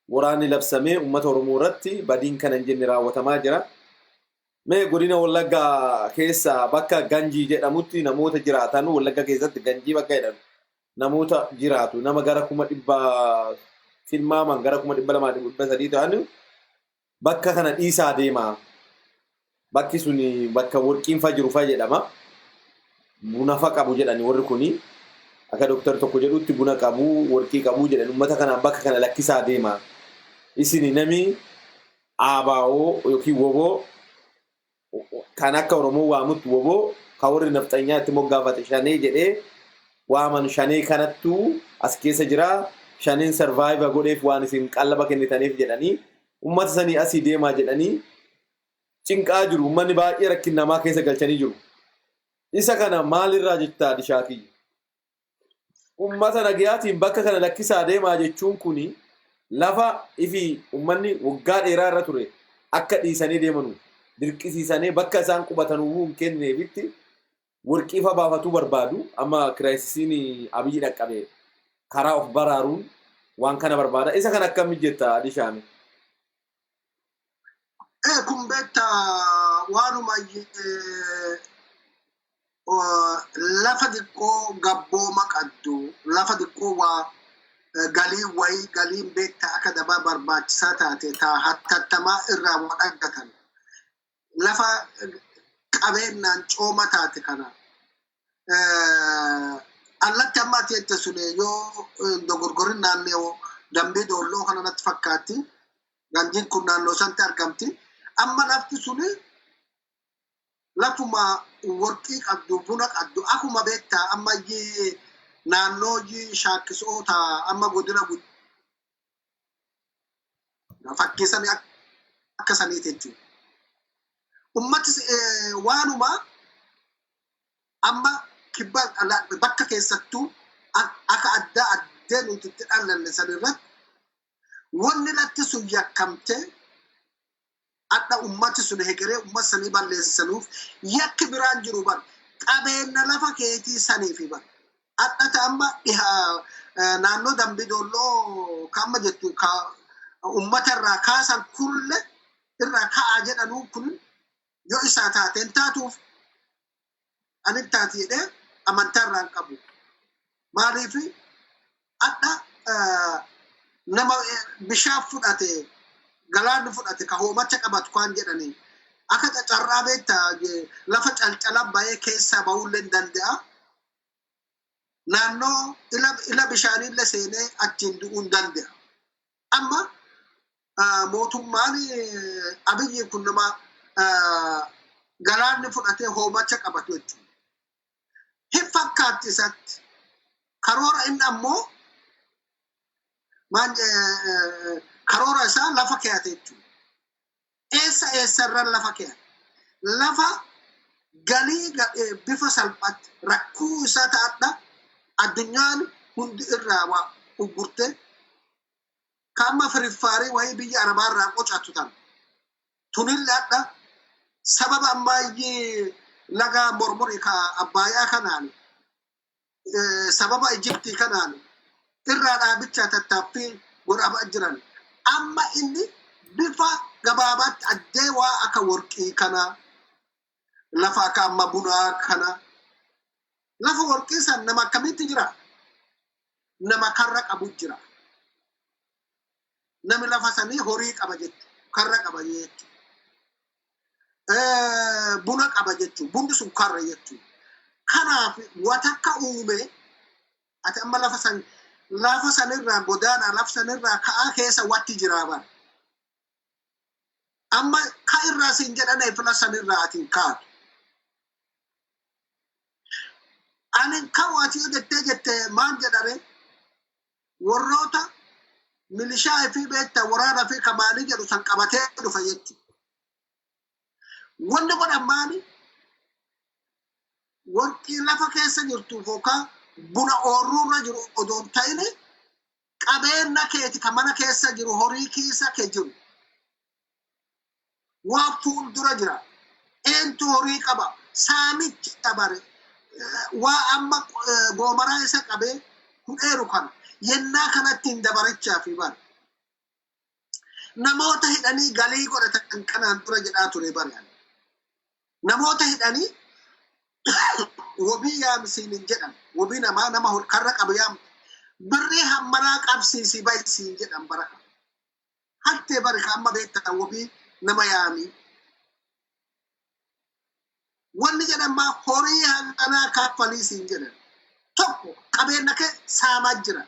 waraanni labsamee uummata Oromoo irratti badiin kana hin jenne raawwatamaa jira. Mee godina Wallaggaa keessa bakka Ganjii jedhamutti namoota jiraatan, Wallagga keessatti Ganjii bakka jedhamu namoota jiraatu, nama gara 100,000 tilmaaman, gara 200,300 ta'an bakka kana dhiisaa deemaa. Bakki sun bakka warqiin fa jiru fa jedhama. Buna fa qabu jedhani warri kuni. Akka dooktar tokko jedhutti buna qabu, warqii qabu jedhan, uummata kanaan bakka kana lakkisaa deema. Isini nami ABO yookiin WOBO kan akka Oromoo waamutti WOBO, kan warri nafxanyaa itti moggaafate shanee jedhee waaman, shanee kanattuu as keessa jira. Shaneen survive godheef waan isin qallaba kennitaniif jedhanii uummata sanii asii deemaa jedhanii cinqaa jiru. Uummanni baay'ee rakkin namaa keessa galchanii jiru. Isa kana maalirraa jettaa, Dishaa kiyya? Uummata nagayaatiin bakka kana lakkisaa deemaa jechuun kuni lafa ifi uummanni waggaa dheeraa irra ture akka dhiisanii deemanu dirqisiisanii bakka isaan qubatanuu hin kenneefitti warqii fa baafatuu barbaadu. Amma crisisiin Abiyyi dhaqqabe karaa of baraaruun waan kana barbaada. Isa kana akkam jetta, Adishaame? Kun beektaa, waanuma lafa xiqqoo gabbooma qabdu, lafa xiqqoo waa galii wayii, galiin beektaa akka dabaa barbaachisaa taate taa hattattamaa irraa waa argatan, lafa qabeenyaan cooma taate kana allatti amma ati jette sun yoo dogorgorin naannoo Dambii Doolloo kana natti fakkaatti. Ganjiin kun naannoo sanatti argamti. Amma lafti suni lafuma warqii qabdu, buna qabdu, akkuma beektaa amma naannoo shaakkisoota amma godina fakkiisanii akka saniiti jechuudha. Ummati waanuma amma kibba bakka keessattuu akka addaa addee nuti itti dhalanne san irratti wanni latti sun yakkamtee adda ummati sun hegeree ummata sanii balleessisanuuf yakki biraan jiru bar qabeenya lafa keetii saniifi bar adhata amma naannoo Dambii Doolloo ka amma jettu ka ummata irraa kaasan kulle irraa ka'aa jedhanuu kun yoo isaa taateen taatuuf ani taati jedhee amantaa irraa hin qabu. Maaliif adha nama bishaan fudhate, galaanni fudhate, ka hoomacha qabatu kaan jedhanii akka cacarraa beektaa lafa calcala bahee keessaa bahullee hin danda'a. Naannoo ila bishaaniillee seenee achiin du'uu hin danda'a. Amma mootummaan Abiyyi kun nama galaanni fudhatee hoomacha qabatu jechuudha. Hin fakkaatti isatti. Karoora inni ammoo karoora isaa lafa keeyate jechuudha. Eessa eessarran lafa keeyate? Lafa galii bifa salphaatti rakkoo isaa ta'adha. Addunyaan hundi irraa waa uggurte ka amma firiffaarii wayii biyya Arabaa irraa qocatu tan. Tunillee adha sababa ammayyee laga Mormorii ka Abbaayyaa kanaan, sababa Ijiptii kanaan irraa dhaabichaa tattaaffii godhamaa jiran. Amma inni bifa gabaabaatti addee waa akka warqii kana, lafa akka amma bunaa kana, lafa warqii san nama akkamitti jira? Nama karra qabu jira. Nami lafa sanii horii qaba jechuudha. Karra qaba jechuudha. Buna qaba jechuudha. Bunni sun karra jechuudha. Kanaaf watakka uume ati amma lafa san, lafa sanirraa godaanaa, lafa sanirraa ka'aa keessa watti jiraa bara. Amma ka irraa siin jedhan fila sanirraa ati hin kaatu. Ani ka'u ati yoo jettee jette maal jedhare? Warroota milishaa fi beektaa waraana fi kamaalii jedhu san qabatee dhufa jechuudha. Wanni godhan maali? Warqii lafa keessa jirtuuf yookaan buna oorruurra jiru odoo hin ta'in qabeenya keeti kan mana keessa jiru horii keessa kee jiru. Waan fuuldura jira. Eentu horii qaba? Saamichi dabare. Waa amma goomaraa isa qabee hudheeru kana. Yennaa kanatti hin dabarichaa fi bare. Namoota hidhanii galii godhatan kanaan dura jedhaa ture bare. Namoota hidhanii wabii yaamsiin hin jedhan. Wabii namaa nama karra qabu yaam. Birrii hammanaa qabsiisii baysiin jedhan bara kana. Hattee bari ka amma beektaa wabii nama yaamii. Wanni jedhan maa horii hanganaa kaffalii siin jedhan. Tokko, qabeenya kee saamaa jira.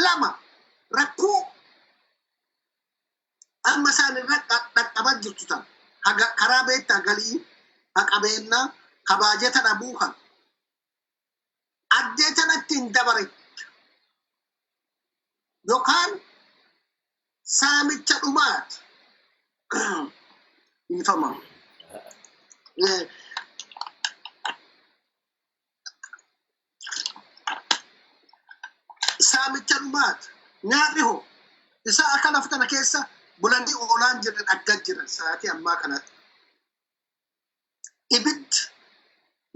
Lama, rakkoo amma isaan irra dhaqqabaa jirtu tan karaa beektaa galii ha qabeenyaa ka baajeta dhabuu kan addee tanatti hin dabare yookaan saamicha dhumaati. Dhiifama. Saamicha dhumaati. Nyaarri hoo isa akka lafa tana keessa bulanii oolaan jiran dhaggaa jiran sa'aatii ammaa kanatti. Ibiddi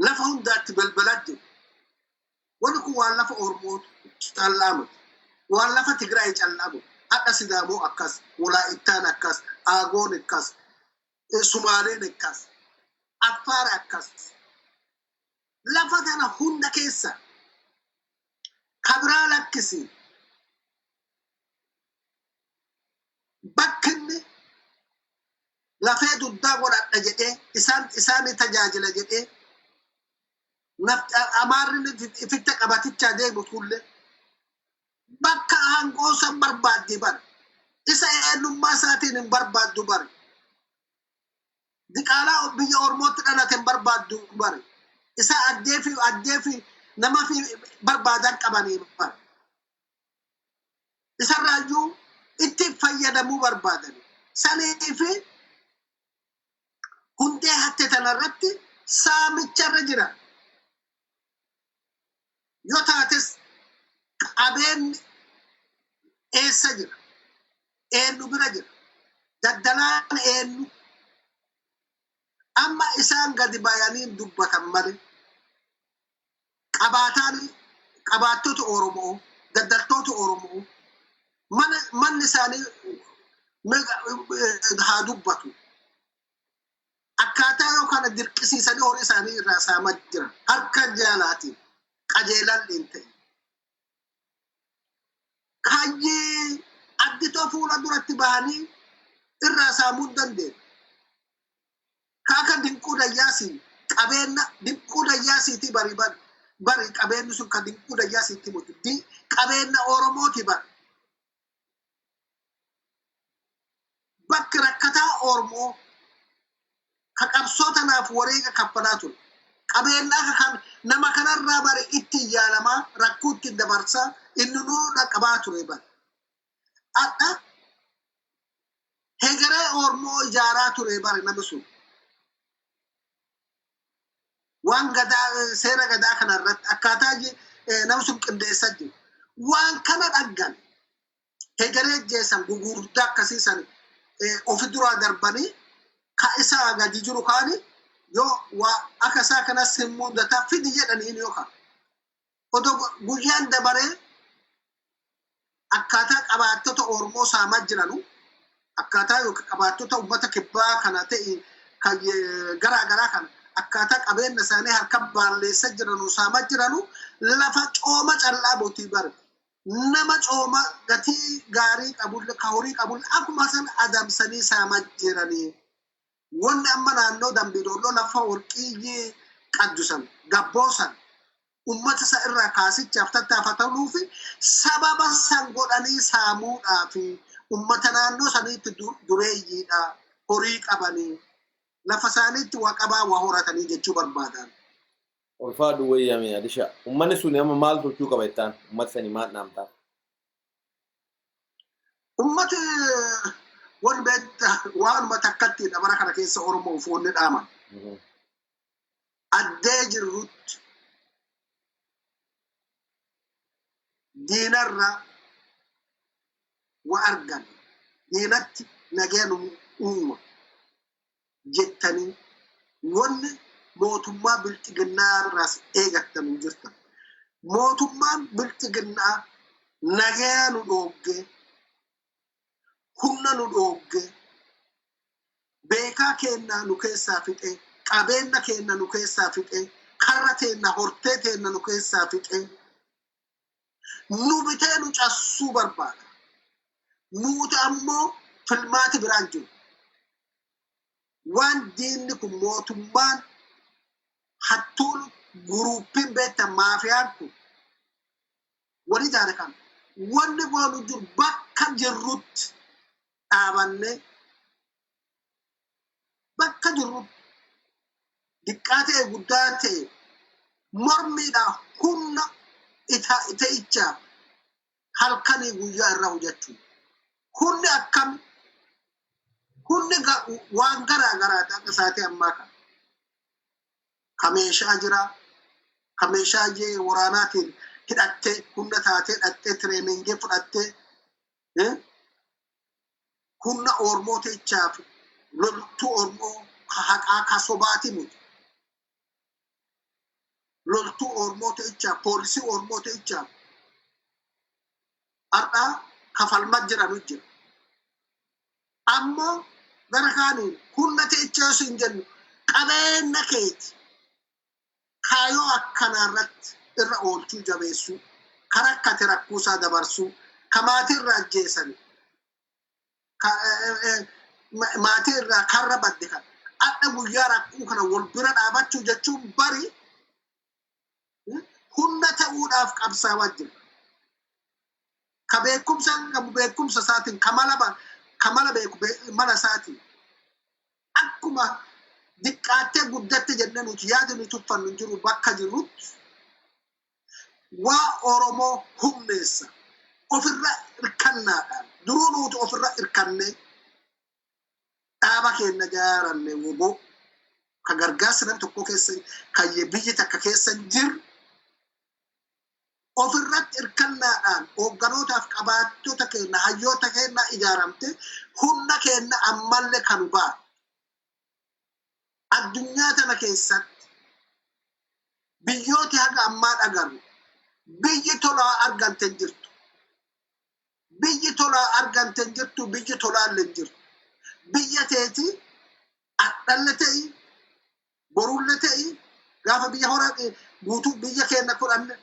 lafa hundaatti balbalaa jiru. Wanni kun waan lafa Oromoo callaa miti. Waan lafa Tigraay callaa miti. Hadha Sidaamoo akkas, Walaayittaan akkas, Aagoon akkas, Sumaaleen akkas, Affaar akkas. Lafa kana hunda keessa kabiraa lakkisi. Bakki inni lafee dugdaa godhadha jedhee isaan isaanii tajaajila jedhee Amaarri ifitta qabatichaa deemu tullee bakka aangoo san barbaaddi bara. Isa eenyummaa isaatiin hin barbaaddu bare. Diqaalaa biyya Oromootti dhalate hin barbaaddu bare. Isa addee fi nama fi barbaadan qabanii bare. Isarraayyuu itti fayyadamuu barbaadani. Sanii fi hundee hatte tanarratti saamicharra jira. Yoo taates qabeenyi eessa jira? Eenyu bira jira? Daldalaan eenyu? Amma isaan gadi bayanii dubbatan malee qabaataan qabaattota Oromoo, daldaltoota Oromoo mana manni isaanii haa dubbatu. Akkaataa yookaan dirqisiisanii horii isaanii irraa saamaa jiran harka jaalaatiin qajeelaan hin ta'e. Kaayyee additoo fuula duratti bahanii irraa saamuu hin dandeenye. Kaaka Dinquu Dayyaasii qabeenya Dinquu Dayyaasiitii bari bari bari qabeenyi sun kan Dinquu Dayyaasiitti mutu qabeenya Oromooti bari. Bakki rakkataa Oromoo ka qabsoo tanaaf wareega kaffalaa ture. Qabeenya akka kan nama kanarraa bari ittiin yaalamaa rakkoo ittiin dabarsaa inni nuu dhaqqabaa ture bari. Adha hegeree Oromoo ijaaraa ture bari namni sun. Waan gadaa, seera gadaa kana irratti akkaataa namni sun qindeessaa jiru. Waan kana dhaggan hegeree jeessan gugurdaa akkasii san ofi duraa darbanii ka isaa gadi jiru kaani yoo waa akka isaa kanas hin mudata fidi jedhaniin yookaan odoo guyyaan dabaree akkaataa qabaattota Oromoo saamaa jiranu, akkaataa yookiin qabaattota uummata kibbaa kana ta'e kan garaa garaa kana akkaataa qabeenya isaanii harka baalleessa jiranu saamaa jiranu, lafa cooma callaa botii bare nama cooma gatii gaarii qabu ka horii qabu akkuma san adamsanii saamaa jiranii. Wanni amma naannoo Dambidolloo lafa warqii qaddu san gabboo san ummata isa irraa kaasichaaf tattaafatanuu fi sababa san godhanii saamuudhaa fi ummata naannoo saniitti dureeyyiidha, horii qabanii lafa isaaniitti waa qabaa waa horatanii jechuu barbaadan. Ulfaadhu wayyame Adisha. Uummanni sun amma maal tolchuu qaba jettaan? Uummata sanii maal dhaamtaa? Ummati wan waanuma takkattiidha bara kana keessa Oromoo ufoonni dhaaman. Addee jirrutti diinarra wa argan diinatti nageen uuma jettanii wanni mootummaa bilxiginnaa irraas eegattan hin jirtan. Mootummaan bilxiginnaa nagaya nu dhooggee, humna nu dhooggee, beekaa keennaa nu keessaa fixee, qabeenya keenna nu keessaa fixee, karra teenna hortee teenna nu keessaa fixee, nu bitee nu cassuu barbaada. Nuti ammoo filmaati biraan jiru. Waan diinni kun mootummaan hattuun guruuppiin beektan maafiyaan kun walii taane kan wanni goonu jiru bakka jirrutti dhaabannee bakka jirrutti diqqaa ta'e guddaa ta'e mormiidhaa humna ta'ichaa halkanii guyyaa irra hojjechuu. Humni akkam humni waan garaa garaati akka isaatii ammaa kana. Ka meeshaa jira, ka meeshaa waraanaatiin hidhattee humna taatee hidhattee tireeningii fudhattee humna Oromoo ta'ichaa fi loltuu Oromoo ka haqaa ka sobaati miti. Loltuu Oromoo ta'ichaa poolisii Oromoo ta'ichaa har'aa kafalmaa jiranu jira. Ammoo gara kaaniin humna ta'ichaa osoo hin jennu qabeenya keeti kaayoo akkanaa irratti irra oolchuu jabeessuu kan rakkate rakkuusaa dabarsuu ka maatii irraa ajjeesan maatii irraa karra badde kan adda guyyaa rakkuu kana wal bira dhaabachuu jechuun bari humna ta'uudhaaf qabsaawaa jira. Ka beekumsa qabu beekumsa isaatiin ka mala beeku mala isaatiin akkuma diqqaattee guddatte jennee nuti yaada nuti uffannu hin jiru bakka jirrutti waa Oromoo humneessa ofirra hirkannaadhaan duruu nuti ofirra hirkannee dhaaba keenya jaaranne woboo ka gargaarsa nam tokko keessa kan biyyi takka keessa hin jirre ofirratti hirkannaadhaan hoogganootaaf qabaattota keenya hayyoota keenya ijaaramte humna keenya ammallee kan ba'a. Addunyaa tana keessatti biyyooti haga ammaa dhagarru biyyi tolaa argante hin jirtu. Biyyi tolaa argante hin jirtu, biyyi tolaallee hin jirtu. Biyya teeti adhalle ta'i, borulle ta'i, gaafa biyya horaa guutuu biyya keenya kudhanne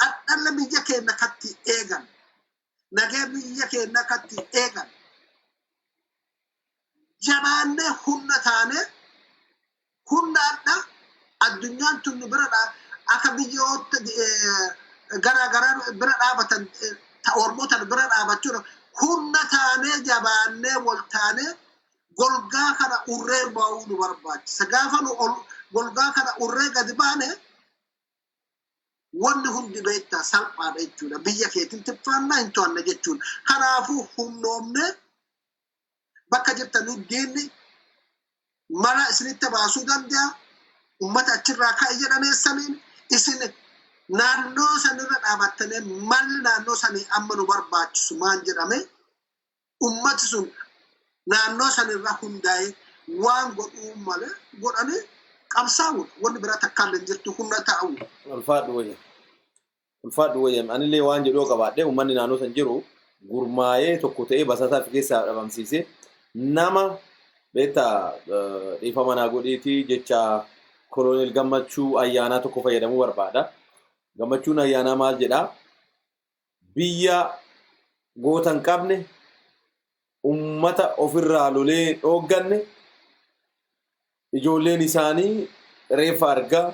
adhalle biyya keenya katti eegan. Nagee biyya keenya katti eegan. Jabaannee humna taanee humna adda addunyaan tun nu bira akka biyyoota garaa garaa bira dhaabatan Oromoota bira dhaabachuudha. Humna taanee jabaannee wal taanee golgaa kana urree ba'uu nu barbaachisa. Gaafa nu golgaa kana urree gadi baane wanni hundi beektaa salphaadha jechuudha. Biyya keetiin tiffaannaa hin to'anne jechuudha. Kanaafuu humnoomnee bakka jirtan diinni mala isinitti baasuu danda'a. Uummata achirraa ka'e jedhaneessaniin isin naannoo sanirra dhaabattanii malli naannoo sanii amma nu barbaachisu maan jedhame ummati sun naannoo sanirra hundaa'ee waan godhuu malee godhanii qabsaa'uudha. Wanni biraa takkaallee hin jirtu humna ta'uu. Ulfaadhu wayya. Ulfaadhu wayya. Anillee waan jedhuu qabaadhe uummanni naannoo san jiru gurmaa'ee tokko ta'ee basaasaa fi keessaa dhabamsiisee nama beektaa dhiifama naa godhiitii jecha koloneel Gammachuu Ayyaanaa tokko fayyadamuu barbaada. Gammachuun Ayyaanaa maal jedhaa? Biyya goota hin qabne ummata ofirraa lolee dhoogganne ijoolleen isaanii reeffa argaa,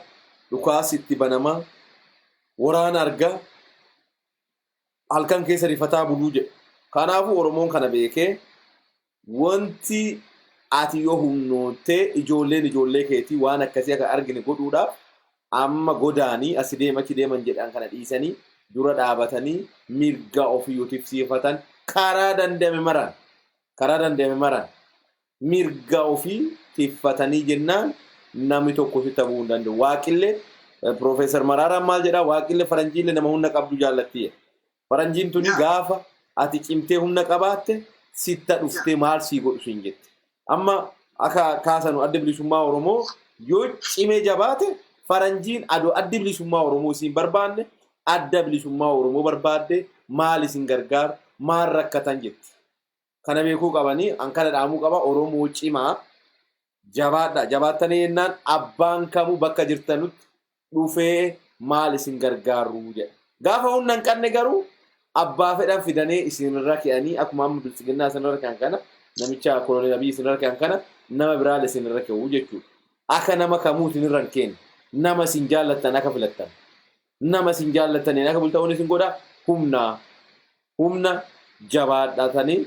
dhukaas itti banamaa, waraana argaa, halkan keessa rifataa buluu jedhu. Kanaafuu Oromoon kana beekee wanti ati yoo humnoottee ijoolleen ijoollee keetii waan akkasii akka argine godhuudhaaf Amma godaanii asi deema achi deeman jedhan kana dhiisanii dura dhaabatanii mirga ofii yoo tifsiifatan karaa danda'ame maraan karaa danda'ame maraan mirga ofii tiffatanii jennaan namni tokko sitti bu'uu hin danda'u. Waaqillee, Piroofeesar Maraaraan maal jedhaa, waaqillee faranjiillee nama humna qabdu jaallatti jedha. Faranjiin tuni gaafa ati cimtee humna qabaatte sitta dhuftee maal sii godhu siin jetti. Amma akka kaasanu Adda Bilisummaa Oromoo yoo cimee jabaate, faranjiin adoo Addi Bilisummaa Oromoo isiin barbaanne Adda Bilisummaa Oromoo barbaadde maal isin gargaaru, maal rakkatan jetti. Kana beekuu qabanii an kana dhaamuu qaba. Oromoo cimaa, jabaadha. Jabaattanii jennaan abbaan kamuu bakka jirtanutti dhufee maal isin gargaaru jedha. Gaafa humna hin qabne garuu abbaa fedhan fidanii isinirra ke'anii, akkuma amma Biltsiginnaa isinirra ke'an kana, namicha Koloneel Abiy isinirra ke'an kana, nama biraalee isinirra ke'u jechuudha. Akka nama kamuu isinirra hin keenne, nama isin jaallattan akka filattan, nama isin jaallattaniin akka bulta'uun isin godha. Humna jabaadhatanii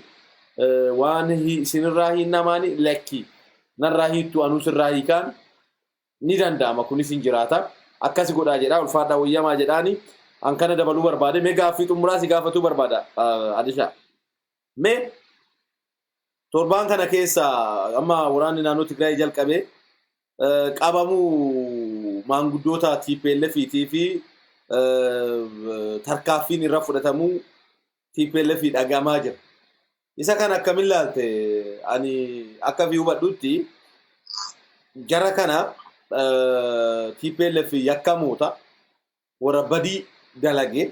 waan isinirraa hiinnamaanii lakki narraa hiittu anuu sirraa hiikaan ni danda'ama, kunis hin jiraata. Akkasi godhaa jedhaa, ulfaadhaa, wayyamaa jedhaani. An kana dabaluu barbaade. Mee gaaffii xumuraa si gaafatuu barbaada, Adishaa. Mee torbaan kana keessa amma waraanni naannoo Tigraay jalqabee qabamuu maanguddoota TPLF fi tarkaaffiin irra fudhatamuu TPLF dhagamaa jira. Isa kana akkamiin laalte? Ani akka fi hubadhutti jara kana TPLF yakkamoota warra badii dalage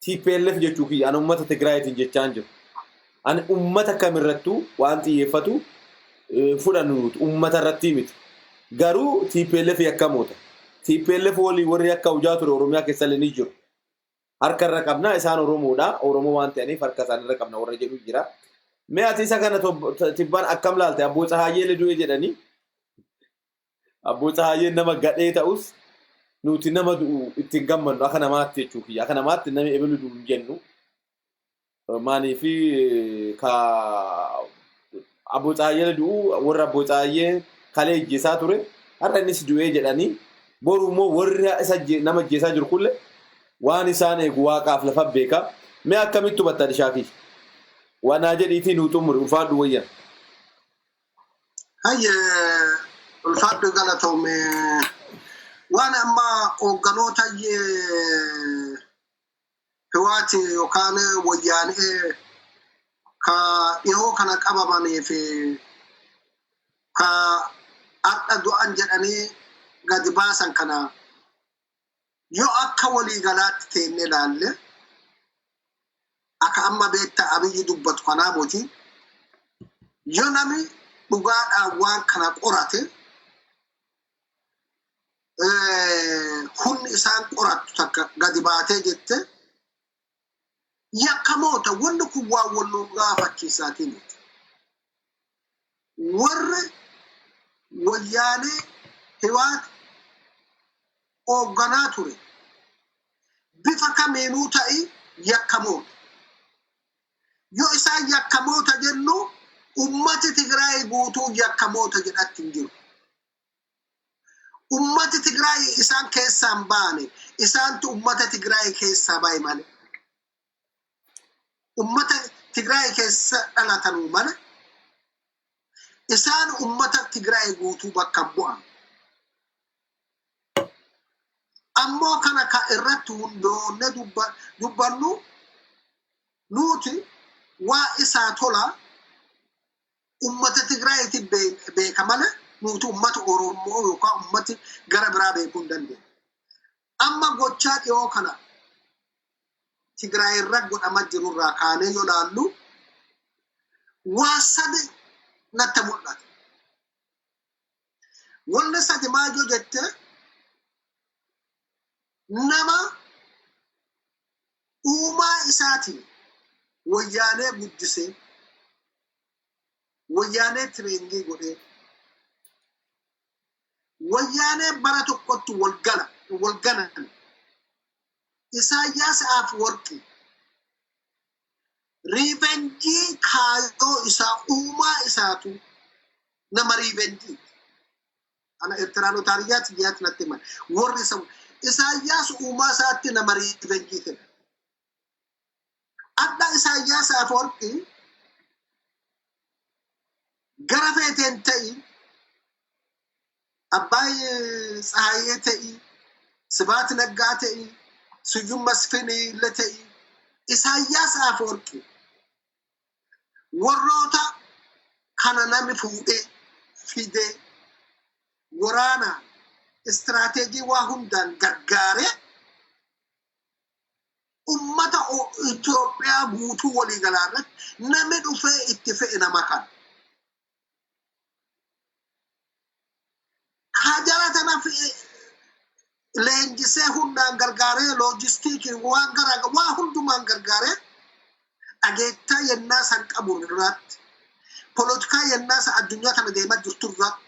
TPLF jechuu kiyya. Ani uummata Tigraayitiin jechaan jiru. Ani uummata kamirrattuu waan xiyyeeffatu fudhannu nuti uummata irratti miti. Garuu TPLF yakkamoota. TPLF walii warri akka hojaa ture Oromiyaa keessallee ni jiru. Harka irra qabna, isaan Oromoodha. Oromoo waan ta'aniif harka isaan irra qabna warra jedhu jira. Mee ati isa kana tibbaan akkam laalte? Abboo Tsahaayyee du'e jedhanii. Abboo Tsahaayyeen nama gadhee ta'us nuti nama du'u ittiin gammannu akka namaatti jechuu kiyya. Akka namaatti namni ebelu du'u hin jennu. Maaliifi ka Abboo Tsahaayyee du'u, warra Abboo Tsahaayyee kalee ijjeesaa ture har'a innis du'ee jedhanii, boru immoo warri isa nama ijjeesaa jiru kulle waan isaan eegu waaqaaf lafa beeka. Mee akkamitti hubatta, Adishaa kiyya? Waan naa jedhiitii nuu xumuri, ulfaadhu, wayya. Hayye, ulfaadhu, galatoome. Waan amma hoogganoota Hiwaati yookaan Wayyaanee ka dhihoo kana qabamanii fi ka har'a du'an jedhanii gadi baasan kana yoo akka waliigalaatti teennee ilaalle, akka amma beektaa Abiyyi dubbatu kanaa moti, yoo nami dhugaadhaan waan kana qorate, humni isaan qorattu takka gadi baatee jette, yakkamoota. Wanni kun waan wal nu gaafachiisaatii miti. Warri Wayyaanee Hiwaat hoogganaa ture bifa kamiinuu ta'i yakkamoota. Yoo isaan yakkamoota jennu, ummati Tigraay guutuu yakkamoota jedhatti hin jiru. Ummati Tigraay isaan keessaa hin baane, isaantu ummata Tigraay keessaa bahe malee. Ummata Tigraay keessa dhalatanuu malee isaan ummata Tigraay guutuu bakka bu'an. Ammoo kana ka irratti hundoonne dubbannu nuti waa isaa tola ummata Tigraayitti beeka malee nuti ummata Oromoo yookaan ummati gara biraa beekuu hin dandeenye. Amma gochaa dhiyoo kana Tigraay irra godhama jirurraa kaanee yoo laallu, waa sadi natti mul'ata. Wanni sadi maal yoo jette, nama uumaa isaatiin Wayyaanee guddisee, Wayyaanee training godhee, Wayyaanee bara tokkotti wal gala wal galan, Isaayyaas Afwerqi, revenge kaayoo isaa uumaa isaatu nama revenge. Ana Eertiraanota hariyyaatti biyyaatti natti himan. Warri isa Isaayyaas uumaa isaatti nama revenge fedha. Adda Isaayyaas Afwerqii gara feeteen ta'i, Abbaay Tsahaayee ta'i, Sibaat Naggaa ta'i, Siyyum Masfinii illee ta'i, Isaayyaas Afwerqii warroota kana nami fuudhee fidee waraana istiraateejii waa hundaan gargaaree ummata Itoophiyaa guutuu waliigalaa irratti nami dhufee itti fe'e nama kana. Hajara tana fe'e leenjisee hundaan gargaaree, loojistiikii waan garaa waa hundumaan gargaaree, dhageettaa yennaa san qabu irratti, polotikaa yennaa san addunyaa tana deemaa jirtu irratti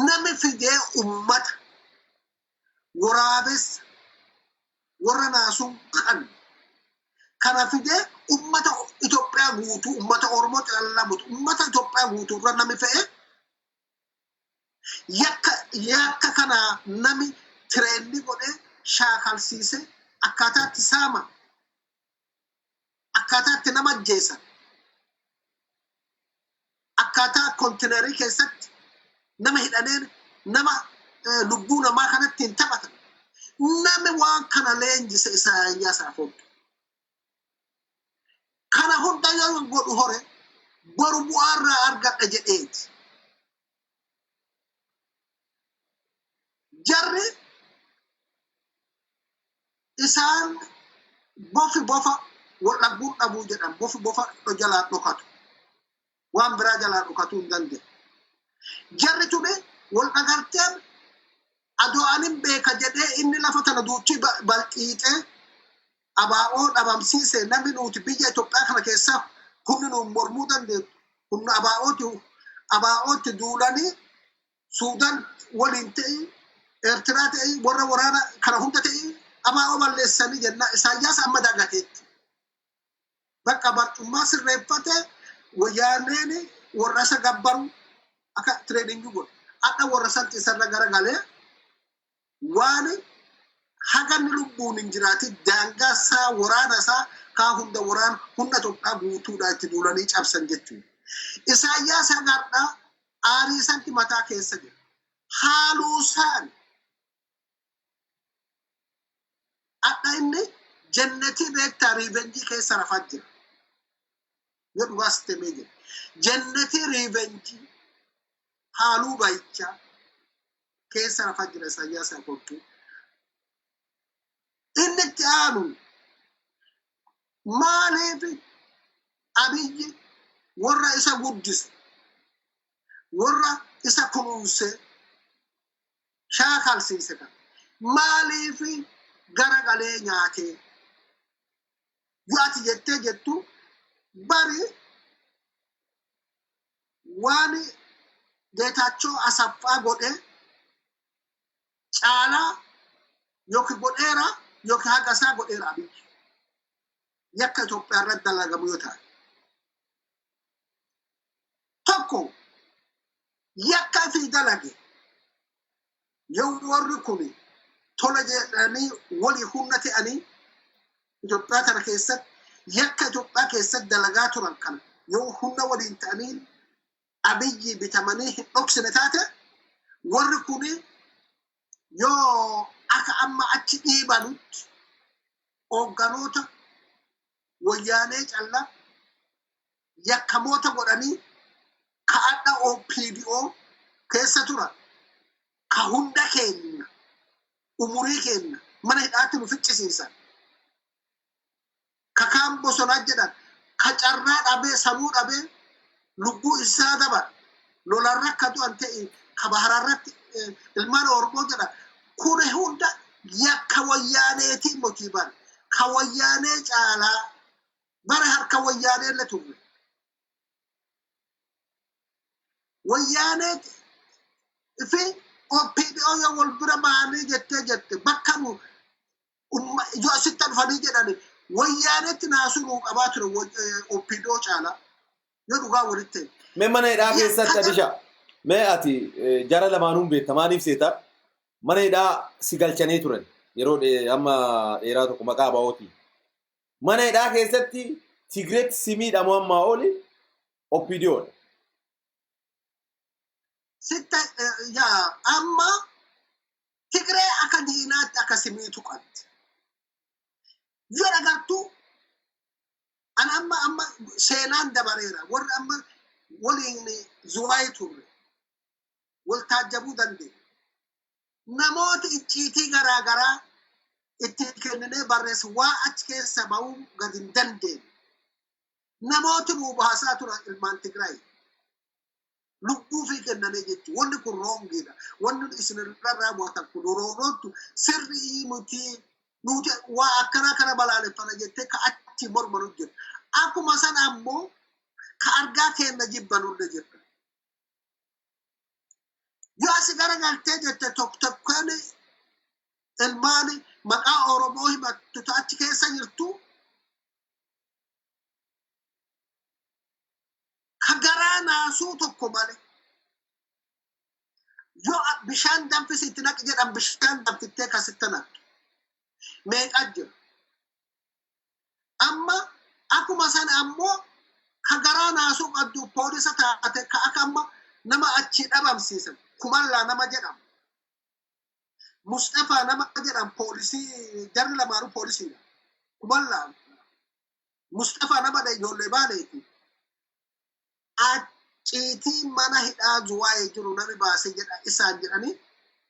nami fidee ummata waraabessa warra naasuun qabne kana fidee ummata Itoophiyaa guutuu, ummata Oromoo callaa mutu, ummata Itoophiyaa guutuu irra nami fe'e, yakka kana nami train godhee shaakalsiise, akkaataa itti saama, akkaataa itti nama ajjeesan, akkaataa kontineerii keessatti nama hidhaneen nama lubbuu namaa kanatti hin taphatan, nami waan kana leenjise Isaayyaas Afwerqi. Kana hunda yoo godhu hore boru bu'aarraa argadha jedheeti. Jarri isaan bofi bofa wal dhabbuun dhabuu jedhan. Bofi bofa jalaa dhokatu, waan biraa jalaa dhokatuu hin danda'u. Jarri tuni wal dhagarteen adoo anin beeka jedhee inni lafa tana duuchii balxiixee abaa'oo dhabamsiise, namni nuti biyya Itoophiyaa kana keessa humni nuun mormuu dandeettu humna abaa'ooti. Abaa'ootti duulanii Suudaan waliin ta'ii, Eertiraa ta'ii, warra waraana kana hunda ta'ii abaa'oo balleessanii jennaa Isaayyaas amma dagateetti. Bakka barcummaa sirreeffate wayyaaneen warra isa gabbaru akka training godhe. Hadha warra santi isarra garagalee waan haga inni lubbuun hin jiraatin daangaa isaa, waraana isaa kaa hunda, waraana humna Itoophiyaa guutuudha itti duulanii cabsan jechuudha. Isaayyaas hagardaa aarii santi mataa keessa jira. Haaluu isaan hadha inni jennetii beektaa revenge keessa rafaa jira. Yoo dhugaas temee jira. Jennetii revenge haaluu bayichaa keessa rafaa jira Isaayyaas Afwerqii. Inni itti aanu, maaliif Abiyyi warra isa guddise, warra isa kunuunse, shaakalsiise kana maaliif garagalee nyaatee yoo ati jettee jettu, bari waan Geetaachoo Asaffaa godhe caalaa yookiin godheera yookiin haga isaa godheera Abiyyi. Yakka Itoophiyaa irratti dalagamu yoo ta'e. Tokko yakka fi dalage yoo warri kun tola jedhanii walii humna ta'anii Itoophiyaa kana keessatti yakka Itoophiyaa keessatti dalagaa turan kana yoo humna waliin ta'anii Abiyyi bitamanii hin dhoksine taate, warri kun yoo akka amma achi dhiibanutti hoogganoota wayyaanee callaa yakkamoota godhanii ka adha OPDO keessa turan, ka hunda keenya umurii keenya mana hidhaatti nu ficcisiisan, ka kaan bosonaa jedhan, ka carraa dhabee samuu dhabee lubbuu isaa dabar lolarra akka du'an ta'e, ka bahararratti ilmaan Oromoo jedhan kun hunda yakka wayyaaneetii motii bara ka wayyaanee caalaa bara harka wayyaanee illee turre. Wayyaanee fi OPDO yoo wal bira ba'anii jettee jette, bakka nu yoo asitti dhufanii jedhani wayyaaneetti naasuu nuu qabaa ture OPDO caalaa yoo dhugaa walitti ta'e. Mee mana hidhaa keessatti Adisha. Mee ati jara lamaanuun beekta maaliif seeta? Mana hidhaa si galchanii turan yeroo amma dheeraa tokko maqaa ABO'tiin. Mana hidhaa keessatti Tigreetti si miidhamu ammaa oli OPDOdha. Sitta yaa amma Tigree akka diinaatti akka simiitu qabdi. Yoo dhagartuu an amma seenaan dabareera, warri amma waliin Zuwaayii turre wal taajjabuu dandeenya. Namoota icciitii garaa garaa itti kenninee barreessu waa achi keessa bahuu gadi hin dandeenye. Namooti nuu baasaa turan ilmaan Tigraay. Lubbuu fi kennanii jechuudha. Wanni kun wrongiidha. Wanni isin irra raawwatan kun roorroottu sirrii miti. Nuti waa akkanaa kana balaaleffana jettee ka achi mormanu jira. Akkuma sana ammoo ka argaa keenna jibbanullee jira. Yoo asi garagaltee jette, tokko tokkoon ilmaan maqaa Oromoo himattu achi keessa jirtu ka garaa naasuu tokko malee, yoo bishaan danfisitti naqi jedhan, bishaan danfittee kasitti naqxu meeqa jira. Amma akkuma sana ammoo ka garaa naasuu qabdu poolisa taate ka akka amma nama achi dhabamsiisan, Kumallaa nama jedhamu. Mustafaa nama jedhamu, poolisii, jarri lamaanuu poolisiidha. Kumallaa Mustafaa nama ijoollee Baaleeti. Achiitii mana hidhaa Zuwaayee jiru nami baasee jedha isaan jedhanii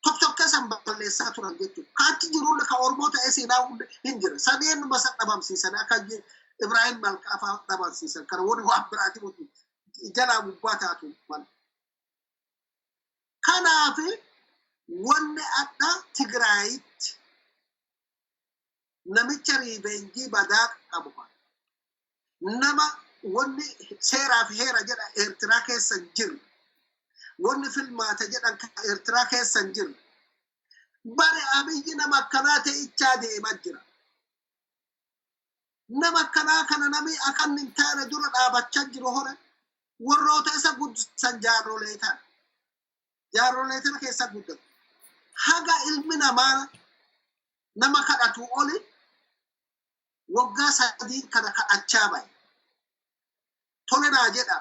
tokko tokko san balleessaa turan jechuudha. Ka achi jiruun ka Oromoo ta'ee seenaa hundi hin jira. Sadeen masa dhabamsiisan, akka Ibrahim Malkaa fa'aa dhabamsiisan. Kana wani waan biraati miti jalaa gubbaa taatu malee. Kanaaf wanni adda Tigraayitti namicha revenge badaa qabu nama, wanni seeraa fi heera jedha Eertiraa keessa hin jirre, wanni filmaata jedhan Eertiraa keessa hin jirre. Bare Abiyyi nama akkanaa ta'ichaa deemaa jira. Nama akkanaa kana nami akka inni hin taane dura dhaabachaa jiru hore warroota isa guddisan, jaarrolee tana. Jaarrolee tana keessa guddatu. Haga ilmi namaa nama kadhatu oli waggaa 3 kana kadhachaa bahe. Tole naa jedha,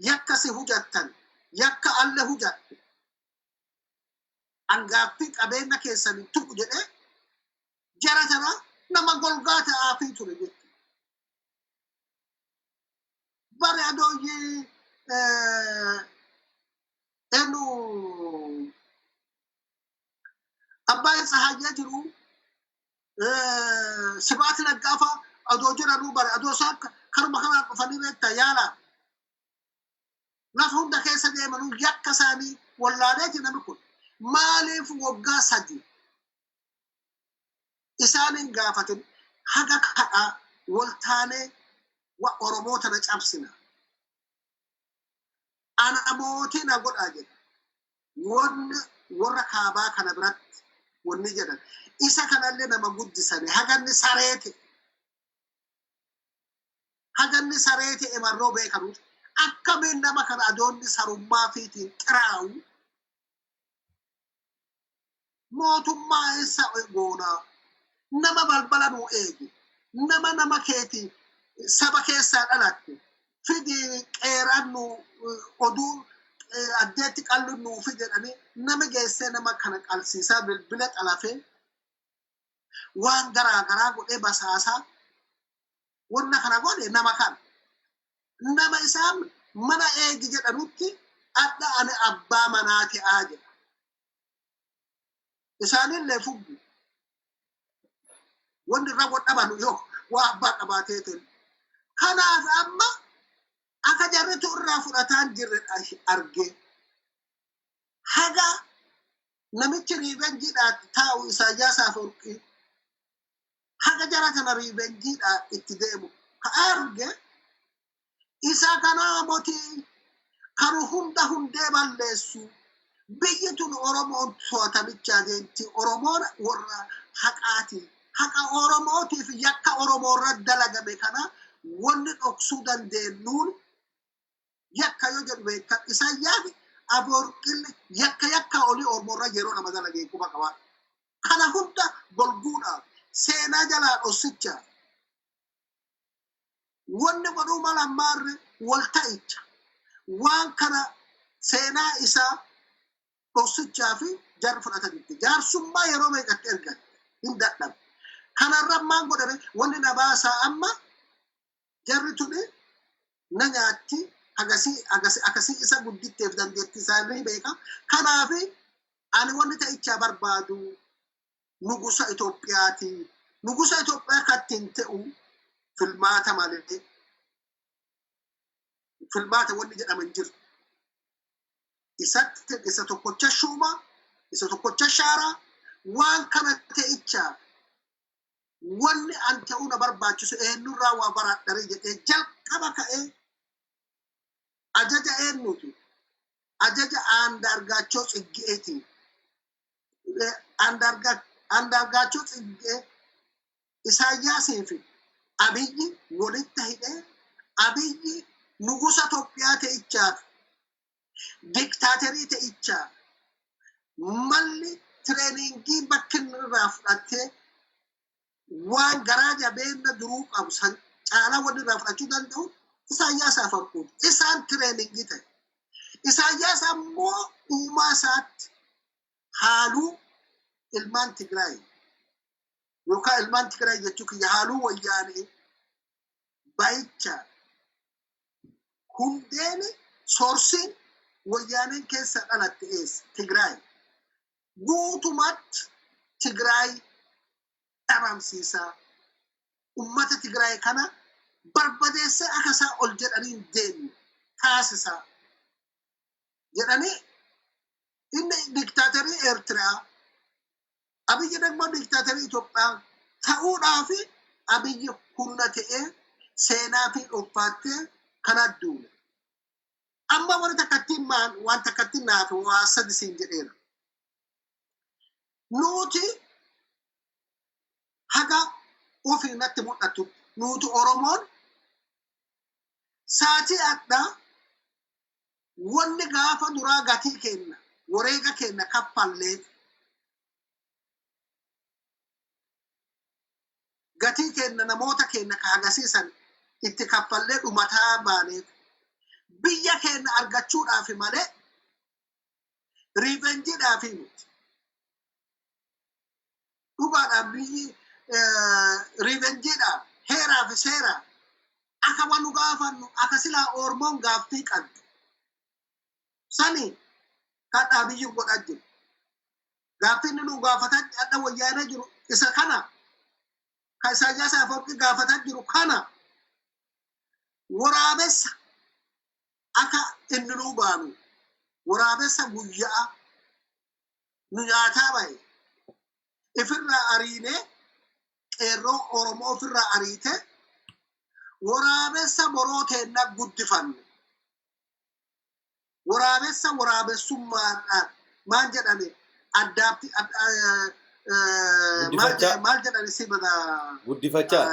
yakka si hujattan, yakka alle hujadhe. Angaaffii qabeenya keessan hin tuqu jedhee jara tana nama golgaa ta'aafii ture jechuudha. Bare adooyyee eenyu Abbaan Tsahayyaa jiru, Sibaati Naggaafaa adoo jiranuu, bare adoo isaan karuma kanaan dhufanii beektaa yaala. Lafa hunda keessa deemanuu yakka isaanii wallaaleeti namni kun. Maaliif waggaa 3 isaan hin gaafatin? Haga kadhaa waltaanee wa Oromoo tana cabsina. Ana mootii na godhaa jedha. Wanni warra kaabaa kana biratti wanni jedhan isa kanallee nama guddisani haganni saree ta'e. Haganni saree ta'e marroo beekanuuti. Akkamiin nama kana adoonni sarummaa fiitiin xiraa'u mootummaa eessa goonaa? Nama balbala nuu eegu, nama keeti saba keessaa dhalatte fidi, qeeraan nu oduu addeetti qallu nuu fi jedhanii nama geessee nama kana qalsiisaa, bilbila xalafee, waan garaa garaa godhee basaasaa wanna kana godhe nama kana. Nama isaan mana eegi jedhanutti adda ani abbaa manaa ta'aa jedha. Isaanillee fuggu. Wanni irra godhamanu yoo waa abbaa qabaatee ta'e. Kanaaf amma akka jarritu irraa fudhataan jirre argee. Haga namichi revengeiidhaan taa'u Isaayyaas Afwerqii haga jara kana revengeiidhaan itti deemu ka arge isa kanaa motii kan hunda hundee balleessu. Biyyi tun Oromoon to'atamichaa deemti. Oromoon warra haqaati. Haqa Oromootiif yakka Oromoo irra dalagame kana wanni dhoksuu dandeenyuun yakka yoo jedhu beekan Isaayyaas Afoorqilli yakka yakka olii Oromoorra yeroo nama dalagee quba qabaa. Kana hunda golguudhaaf seenaa jalaa dhossicha. Wanni godhuu mala ammaarri walta'icha. Waan kana seenaa isaa dhossichaa fi jarri fudhatanitti. Jaarsummaa yeroo meeqatti ergan hin dadhabu. Kanarra ammaan godhame wanni na baasaa amma jarri tuni na nyaatti agasii agasii akkasii isa gudditteef dandeettii isaa ni beeka. Kanaaf ani wanni ta'ichaa barbaadu nugusa Itoophiyaati. Nugusa Itoophiyaa kan ittiin ta'u filmaata malee filmaata wanni jedhaman jiru. Isatti isa tokkocha shuuma, isa tokkocha shaaraa waan kana ta'ichaa wanni an ta'uu na barbaachisu eenyurraa waa baradharee jedhee jalqaba ka'ee ajaja eenyuti? Ajaja Andaargaachoo Tsiggeeti. Andaargaachoo Tsiggee Isaayyaasii fi Abiyyi walitti hidhee Abiyyi nugusa Itoophiyaa ta'ichaaf diktaaterii ta'ichaaf malli tireeningii bakki inni irraa fudhattee waan garaa jabeenya duruu qabu san caalaa wanni irraa fudhachuu danda'u Isaayyaas Afawarqiiti. Isaan tireeningii ta'e. Isaayyaas ammoo uumaa isaatti haaluu ilmaan Tigraay yookaan ilmaan Tigraay jechuu kiyya haaluu wayyaanee bayicha hundeen soorsiin wayyaaneen keessa dhalatte eessa Tigraay. Guutumatti Tigraay dhabamsiisaa. Ummata Tigraay kana barbadeessee akka isaa ol jedhanii hin deemne taasisaa jedhanii inni diktaaterii Eertiraa Abiyyi ደግሞ diktaaterii Itoophiyaa ta'uudhaa fi Abiyyi humna ta'ee seenaa fi dhuunfaattee kana duule. Amma warri takkattiin maan waan takkattiin naaf waa sadi siin jedheera. Nuti haga ofii natti mul'atu nuti Oromoon saatii addaa wanni gaafa duraa gatii kenna wareega kenna kaffalleef gatii kenna namoota kenna ka hagasiisan itti kaffallee dhumataa baaneef biyya keenya argachuudhaaf malee riivenjiidhaaf miti. Dhugaadhaaf biyyi riivenjiidhaaf heeraa fi seeraa akka waan nu gaafannu akka silaa Oromoon gaaffii qabdu. Sani kan biyyi godhaa jiru. Gaaffiin nu gaafataa adda wayyaanee jiru isa kana. Kan Isaayyaas Afawarqii gaafataa jiru kana. Waraabessa akka inni nu baanu waraabessa guyyaa nu nyaataa bahe ifirraa ariinee qeerroo Oromoo ofirraa ariite waraabessa boroo teennaa guddifanne. Waraabessa waraabessummaadhaan maal jedhame addaatti Guddifachaa. maal jedhani si bada Guddifachaa.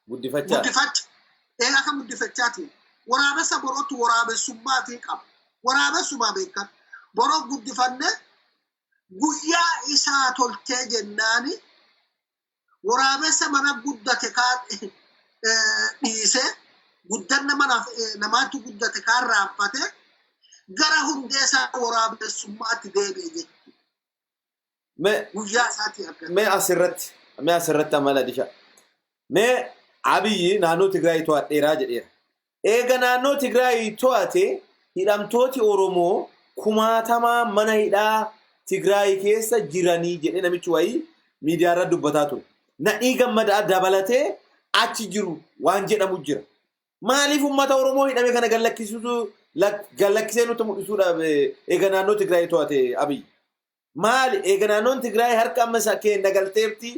Guddifachaa. Guddifacha. Ee akka guddifachaati. Waraabessa borootti waraabessummaa fi qaba. Waraabessumaa beekan. Boroo guddifanne guyyaa isaa toltee jennaani waraabessa mana guddate kaan dhiisee guddanna manaaf namaatti guddate kaan raanfate gara hundee isaa waraabessummaatti deebi'e jechuudha. Mee Guyyaa isaatti argate. Mee asirratti amala disha. Mee Abiyyi naannoo Tigraay to'adheeraa jedheera. Eega naannoo Tigraay to'ate hidhamtooti Oromoo kumaatamaa mana hidhaa Tigraay keessa jiranii jedhee namichi wayii miidiyaa irra dubbataa ture. Nadhii Gammadaa dabalatee achi jiru waan jedhamu jira. Maaliif uummata Oromoo hidhame kana gallakkisee nutti mul'isuudhaaf eega naannoo Tigraay to'ate Abiyyi? Maali eega naannoon Tigraay harka amma isa keenya galteerti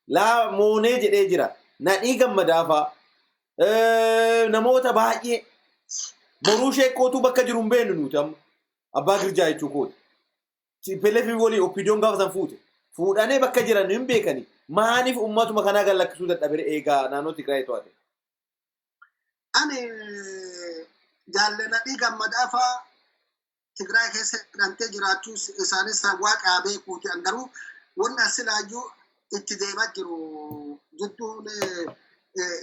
laa moonee jedhee jira. Nadhii Gammadaa fa'a. Namoota baay'ee boruu sheekootuu bakka jiru hin beeknu nuti amma. Abbaa Girjaa jechuu kooti. TPLF walii OPDOn gaafa san fuute. Fuudhanii bakka jiran hin beekani. Maaliif uummatuma kanaa gallakkisuu dadhabe eegaa naannoo Tigraay to'ate? Ani jaalle Nadhii Gammadaa fa'aa Tigraay keessa hidhamtee jiraachuu isaanis waaqaa beekuuti. An garuu wanni asilaayyuu itti deemaa jiru jidduun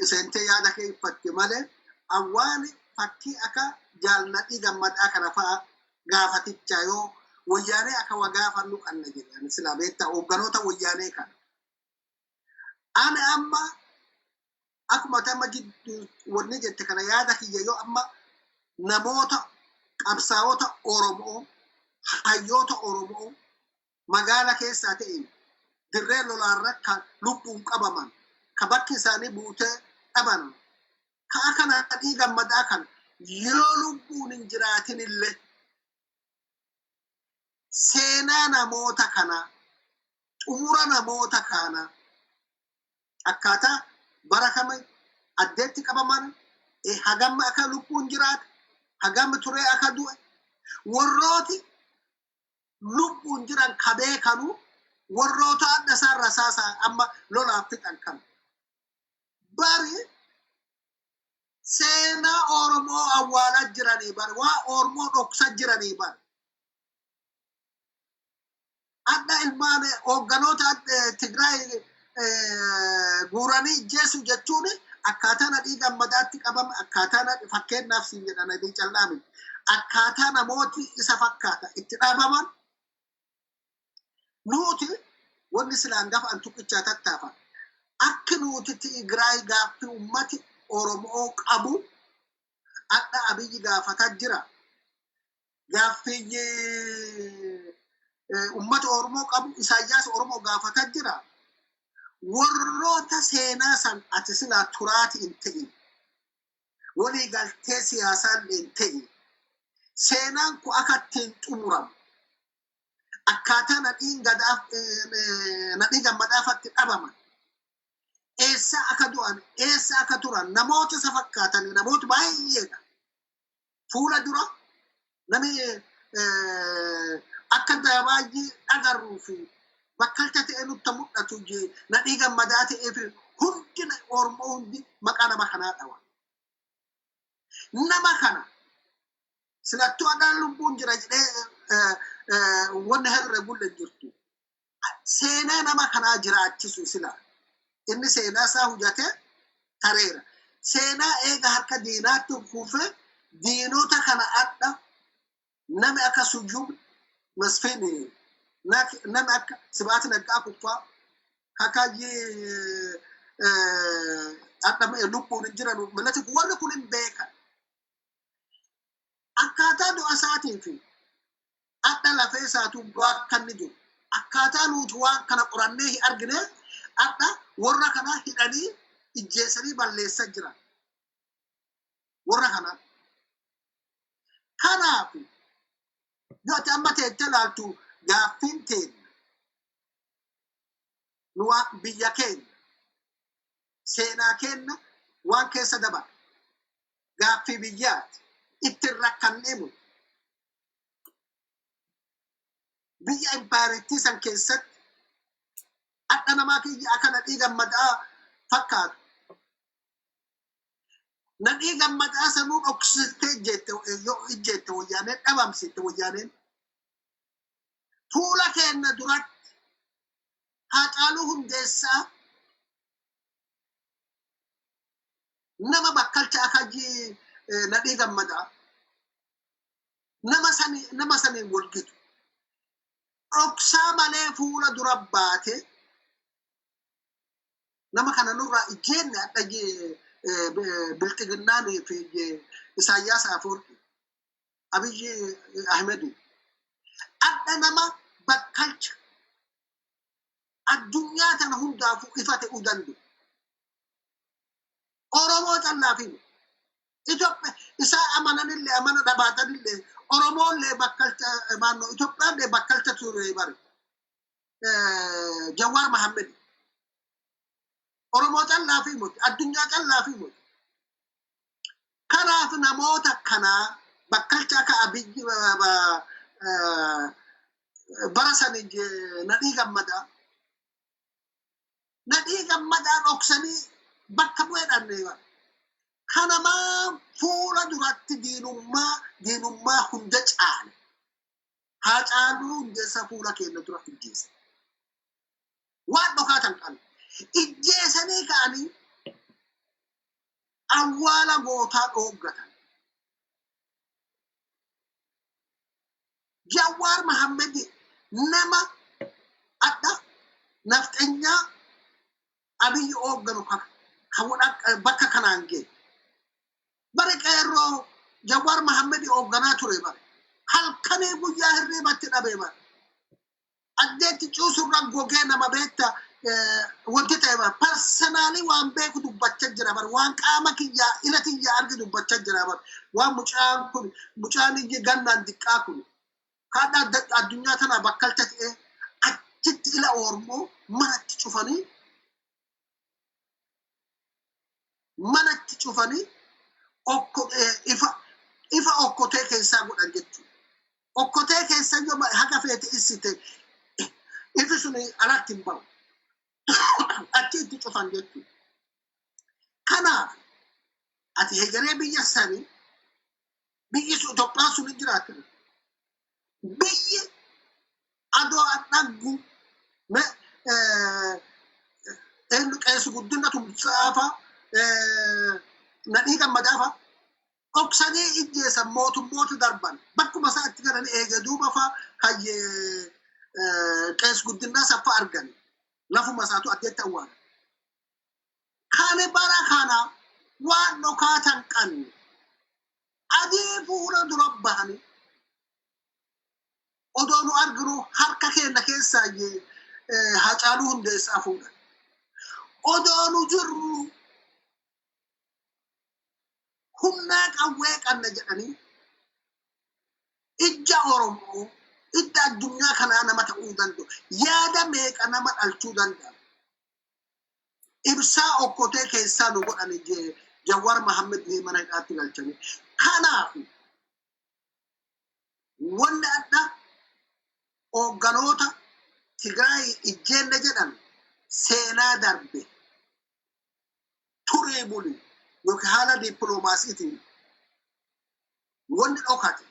seentee yaada kee iffatte malee awwaani fakkii akka jaalladhii gammadaa kana fa'a gaafatichaa yoo wayyaanee akka wa gaafannu qabna jedhan silaa beektaa hoogganoota wayyaanee kana. Ani amma akkuma amma jidduu wanni jette kana yaada kiyya yoo amma namoota qabsaa'ota Oromoo hayyoota Oromoo magaala keessaa ta'e dirree lolaarra kan lubbuun qabaman ka bakki isaanii buutee dhaban ka akka nadhii gammadaa kan yoo lubbuun hin jiraatin illee seenaa namoota kanaa xumura namoota kanaa akkaataa bara kama addeetti qabaman hagam akka lubbuun jiraate hagam turee akka du'e warrooti lubbuun jiran ka beekanu warroota adda isaan rasaasa amma lolaaf fixan kan bari seenaa Oromoo awwaalaa jiranii bari waa Oromoo dhoksa jiranii bari adda ilmaan hoogganoota Tigraay guuranii ijjeesu jechuun akkaataa nadhii gammadaatti qabame akkaataa nadhii fakkeenyaaf siin jedha nadhii callaa miti akkaataa namooti isa fakkaata itti dhaabaman nuti wanni silaan gafa an tuqichaa tattaafan akki nuti Tigraay gaaffii ummati Oromoo qabu adda Abiyyi gaafataa jira. Gaaffii ummata Oromoo qabu Isaayyaas Oromoo gaafataa jira. Warroota seenaa san ati silaa turaati hin ta'in walii galtee siyaasaa illee hin ta'in seenaan kun akka ittiin xumuramu akkaataa nadhiin gadaaf nadhii gammadaafatti dhabaman eessa akka du'an eessa akka turan namoota isa fakkaatan namoota baay'eedha. Fuula dura namni akka baay'ee dhagarruu fi bakkalcha ta'e nutti mul'atu nadhii gammadaa ta'ee fi hundi Oromoo hundi maqaa nama kanaa dhawa. Nama kana silattuu adaan lubbuun jira jedhee wanni herre gulle jirtu. Seenaa nama kanaa jiraachisu sila. Inni seenaa isaa hojjatee tareera. Seenaa eega harka diinaatti kuufee diinota kana adda nami akka Sujjuu Masfiin nami akka Sibaati Naggaa Kuffaa kakayyee adda lubbuun hin jiran malati warri kun hin beekan. Akkaataa du'a isaatii fi adda lafee isaatu bakka inni jiru. Akkaataa nuti waan kana qorannee hin argine adda warra kana hidhanii ijjeessanii balleessaa jiran. Warra kana. Kanaaf yoo ati amma teettee ilaaltu gaaffiin teenya nu waan biyya keenya seenaa keenya waan keessa dabala. Gaaffii biyyaati. Ittiin rakkannee mulu. Biyya impaayirittii san keessatti adda namaa kiyya akka nadhii gammadaa fakkaatu. Nadhii gammadaa sanuu dhoksitee ijjeette yoo ijjeette wayyaaneen dhabamsitte wayyaaneen. Fuula keenya duratti Haacaaluu Hundeessaa nama bakkalcha akka nadhii gammadaa nama saniin walgitu. Dhoksaa malee fuula dura baate nama kana nurraa ijjeenne adda bilxiginnaan fi Isaayyaas Afoorqi Abiyyi Ahmedi adda nama bakkalcha addunyaa tana hundaafuu ifa ta'uu danda'u. Oromoo callaaf himu. Itoophiyaa isaa amananillee amana dhabaatanillee Oromoollee bakkalcha maannoo Itoophiyaallee bakkalcha ture bare. Jawaar Mahammed. Oromoo callaaf himu addunyaa callaaf himu. Kanaaf namoota kanaa bakkalcha akka Abiyyi bara sani nadhii gammadaa. Nadhii gammadaa dhoksanii bakka bu'ee dhabne. Kanamaa fuula duratti diinummaa diinummaa hunda caale. Haacaaluu Hundeessaa fuula keenya dura ijjeessa. Waan dhokaatan qabu. Ijjeessanii ka'anii awwaala gootaa dhooggatan. Jawaar Mahammed nama adda nafxanyaa Abiyyi hoogganu bakka kanaan ga'e. Bari qeerroo Jawaar Mahammed hoogganaa ture bare. Halkanii guyyaa hirriibatti dhabee bare. Addeetti cuusurra gogee nama beekta wanti ta'e bare. Personally waan beeku dubbachaa jira bare. Waan qaama kiyyaa ila kiyyaa argi dubbachaa jira bare. Waan mucaan kun, mucaan iyyi gannaan diqqaa kun. Kaadha addunyaa tanaa bakkalcha ta'ee achitti ila Oromoo manatti cufanii ifa okkotee keessaa godhan jechuudha. Okkotee keessa yoo haga feete issite, ifi sun alatti hin bahu. Achi itti cufan jechuudha. Kanaaf ati hegeree biyya sanii, biyyi sun Itoophiyaan sun hin jiraatu. Biyyi adoo an dhaggu eenyu, qeessi Guddina Tumsaafa, Nadhii Gammadaafa dhoksanii ijjeessan. Mootummoota darban bakkuma isaa itti galan eege duuba fa hayyee qees Guddinaa saffa argan, lafuma isaatu addeetti awwaalan. Kan bara kana waan dhokaatan qabne adii fuula dura bahanii odoo nu arginu harka keenya keessaa Haacaaluu Hundeessaa fuudhan. Odoo nu jirru humnaa qawwee qabna jedhanii ijja Oromoo, ijja addunyaa kanaa nama ta'uu danda'u. Yaada meeqa nama dhalchuu danda'a. Ibsaa okkotee keessaa nu godhani Jawwaar Mahammed mana hidhaatti galchanii. Kanaaf wanni adda hoogganoota Tigraay ijjeenne jedhan seenaa darbe turee buli yookiin haala dippiloomaasiitiin wanni dhokate,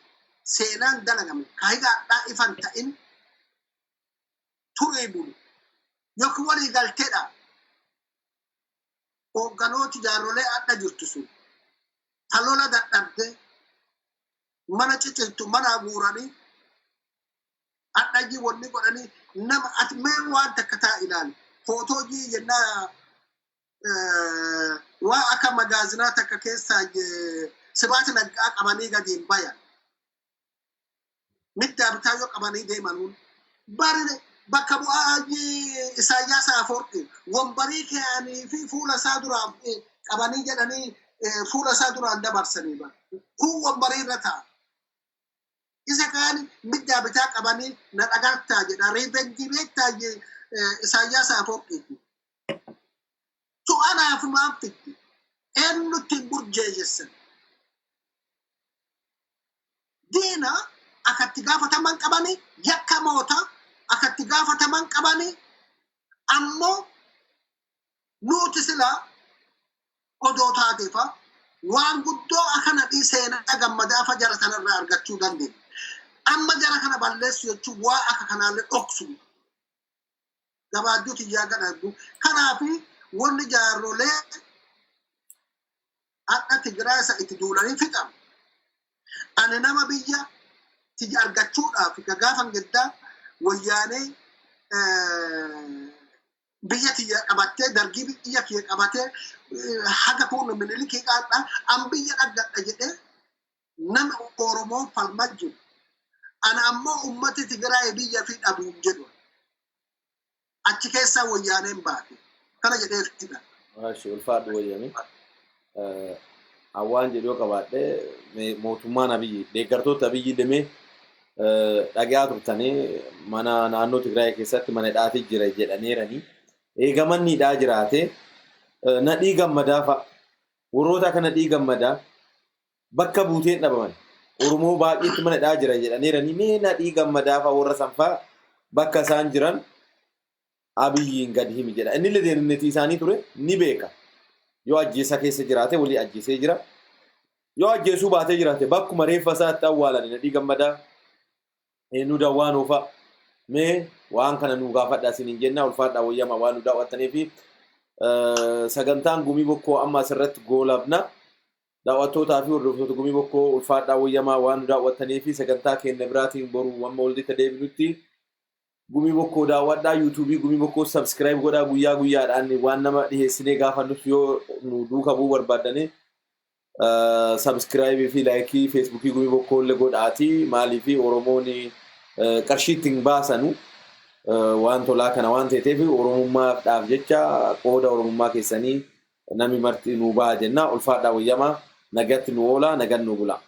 seenaan dalagame ka higaadhaa ifan ta'in turee bulu yookiin walii galteedha. Hoogganooti jaarrolee adda jirtu sun ta lola dadhabde mana cicirtu mana guuranii adhagii wanni godhanii nama ati mee waan takka taa ilaali, footoo jii jennaa waa akka magaazinaa takka keessaa Sibaati Naggaa qabanii gadi hin bayan. Middaa bitaa yoo qabanii deemanuun bari bakka bu'aa Isaayyaas Afoorqi wombarii kaa'anii fi fuula isaa duraan qabanii jedhanii fuula isaa duraan dabarsanii bara. Kun wombarii irra taa'a. Isa kaan middaa bitaa qabanii na dhagartaa jedha. Revenge beektaa Isaayyaas Afoorqiiti. To'anaaf maal fiddi? Eenyutti hin burjeejessan? Diina akatti gaafataman qabanii, yakkamoota akatti gaafataman qabanii, ammoo nuti silaa odoo taateefa waan guddoo akana dhii seenaa gammadaafa jara sanarraa argachuu dandeenya. Amma jara kana balleessu jechuun waa akka kanaallee dhoksu. Gabaadduu tiyyaa gadhadhu. Kanaafi wanni jaarrolee hadha Tigraay isa itti duulanii fixan. Ani nama biyya tiyya argachuudhaaf gaafan gaddaa wayyaanee biyya tiyya qabattee, dargii biyya kiyya qabatee, haga kun Minilikii qaadha an biyya dhaggadha jedhee nama Oromoo falmaa jiru. Ana ammoo ummati Tigraay biyya fi dhabuun jedhu. Achi keessaa wayyaaneen baate. Kana jedhee fidha. Maashi, ulfaadhu wayyami. Hawaan jedhu yoo qabaadhe, mootummaan Abiyyi deeggartoota Abiyyi deemee dhagaa turtanii mana naannoo Tigraay keessatti mana hidhaatee jira jedhaniiranii. Eega manni hidhaa jiraate, Nadhii Gammadaa fa'a, warroota akka Nadhii Gammadaa bakka buuteen dhabaman, Oromoo baay'eetti mana hidhaa jira jedhaniiranii, mee Nadhii Gammadaa fa'a, warra san fa'a bakka isaan jiran Abiyyiin gadi himi jedha. Inni illee deemnetii isaanii ture ni beeka. Yoo ajjeesaa keessa jiraate walii ajjeesee jira. Yoo ajjeesuu baatee jiraate bakkuma reeffa isaatti awwaalani Nadhii Gammadaa. Eenyu dawwaa fa'a mee waan kana nu gaafadhaa isiniin jenna. Ulfaadhaa, wayyama waan nu daawwattanii fi sagantaan Gumii Bokkoo amma asirratti goolabna. Daawwattootaa fi hordoftoota Gumii Bokkoo, ulfaadhaa, wayyamaa waan nu daawwattanii fi sagantaa keenya biraatiin boru amma walitti deebinutti Gumii Bokkoo daawwadhaa. YouTubeii Gumii Bokkoo subscribe godhaa. Guyyaa guyyaadhaan waan nama dhiheessinee gaafannus yoo nu duuka bu'uu barbaaddanii subscribeii fi likeii Facebookii Gumii Bokkoo illee godhaati. Maalii fi Oromoon qarshii ittiin baasanu waan tolaa kana waan ta'eef, Oromummaadhaaf jecha qooda Oromummaa keessanii namni marti nuu ba'a jenna. Ulfaadhaa, wayyamaa, nagatti nu oola, nagan nu bula.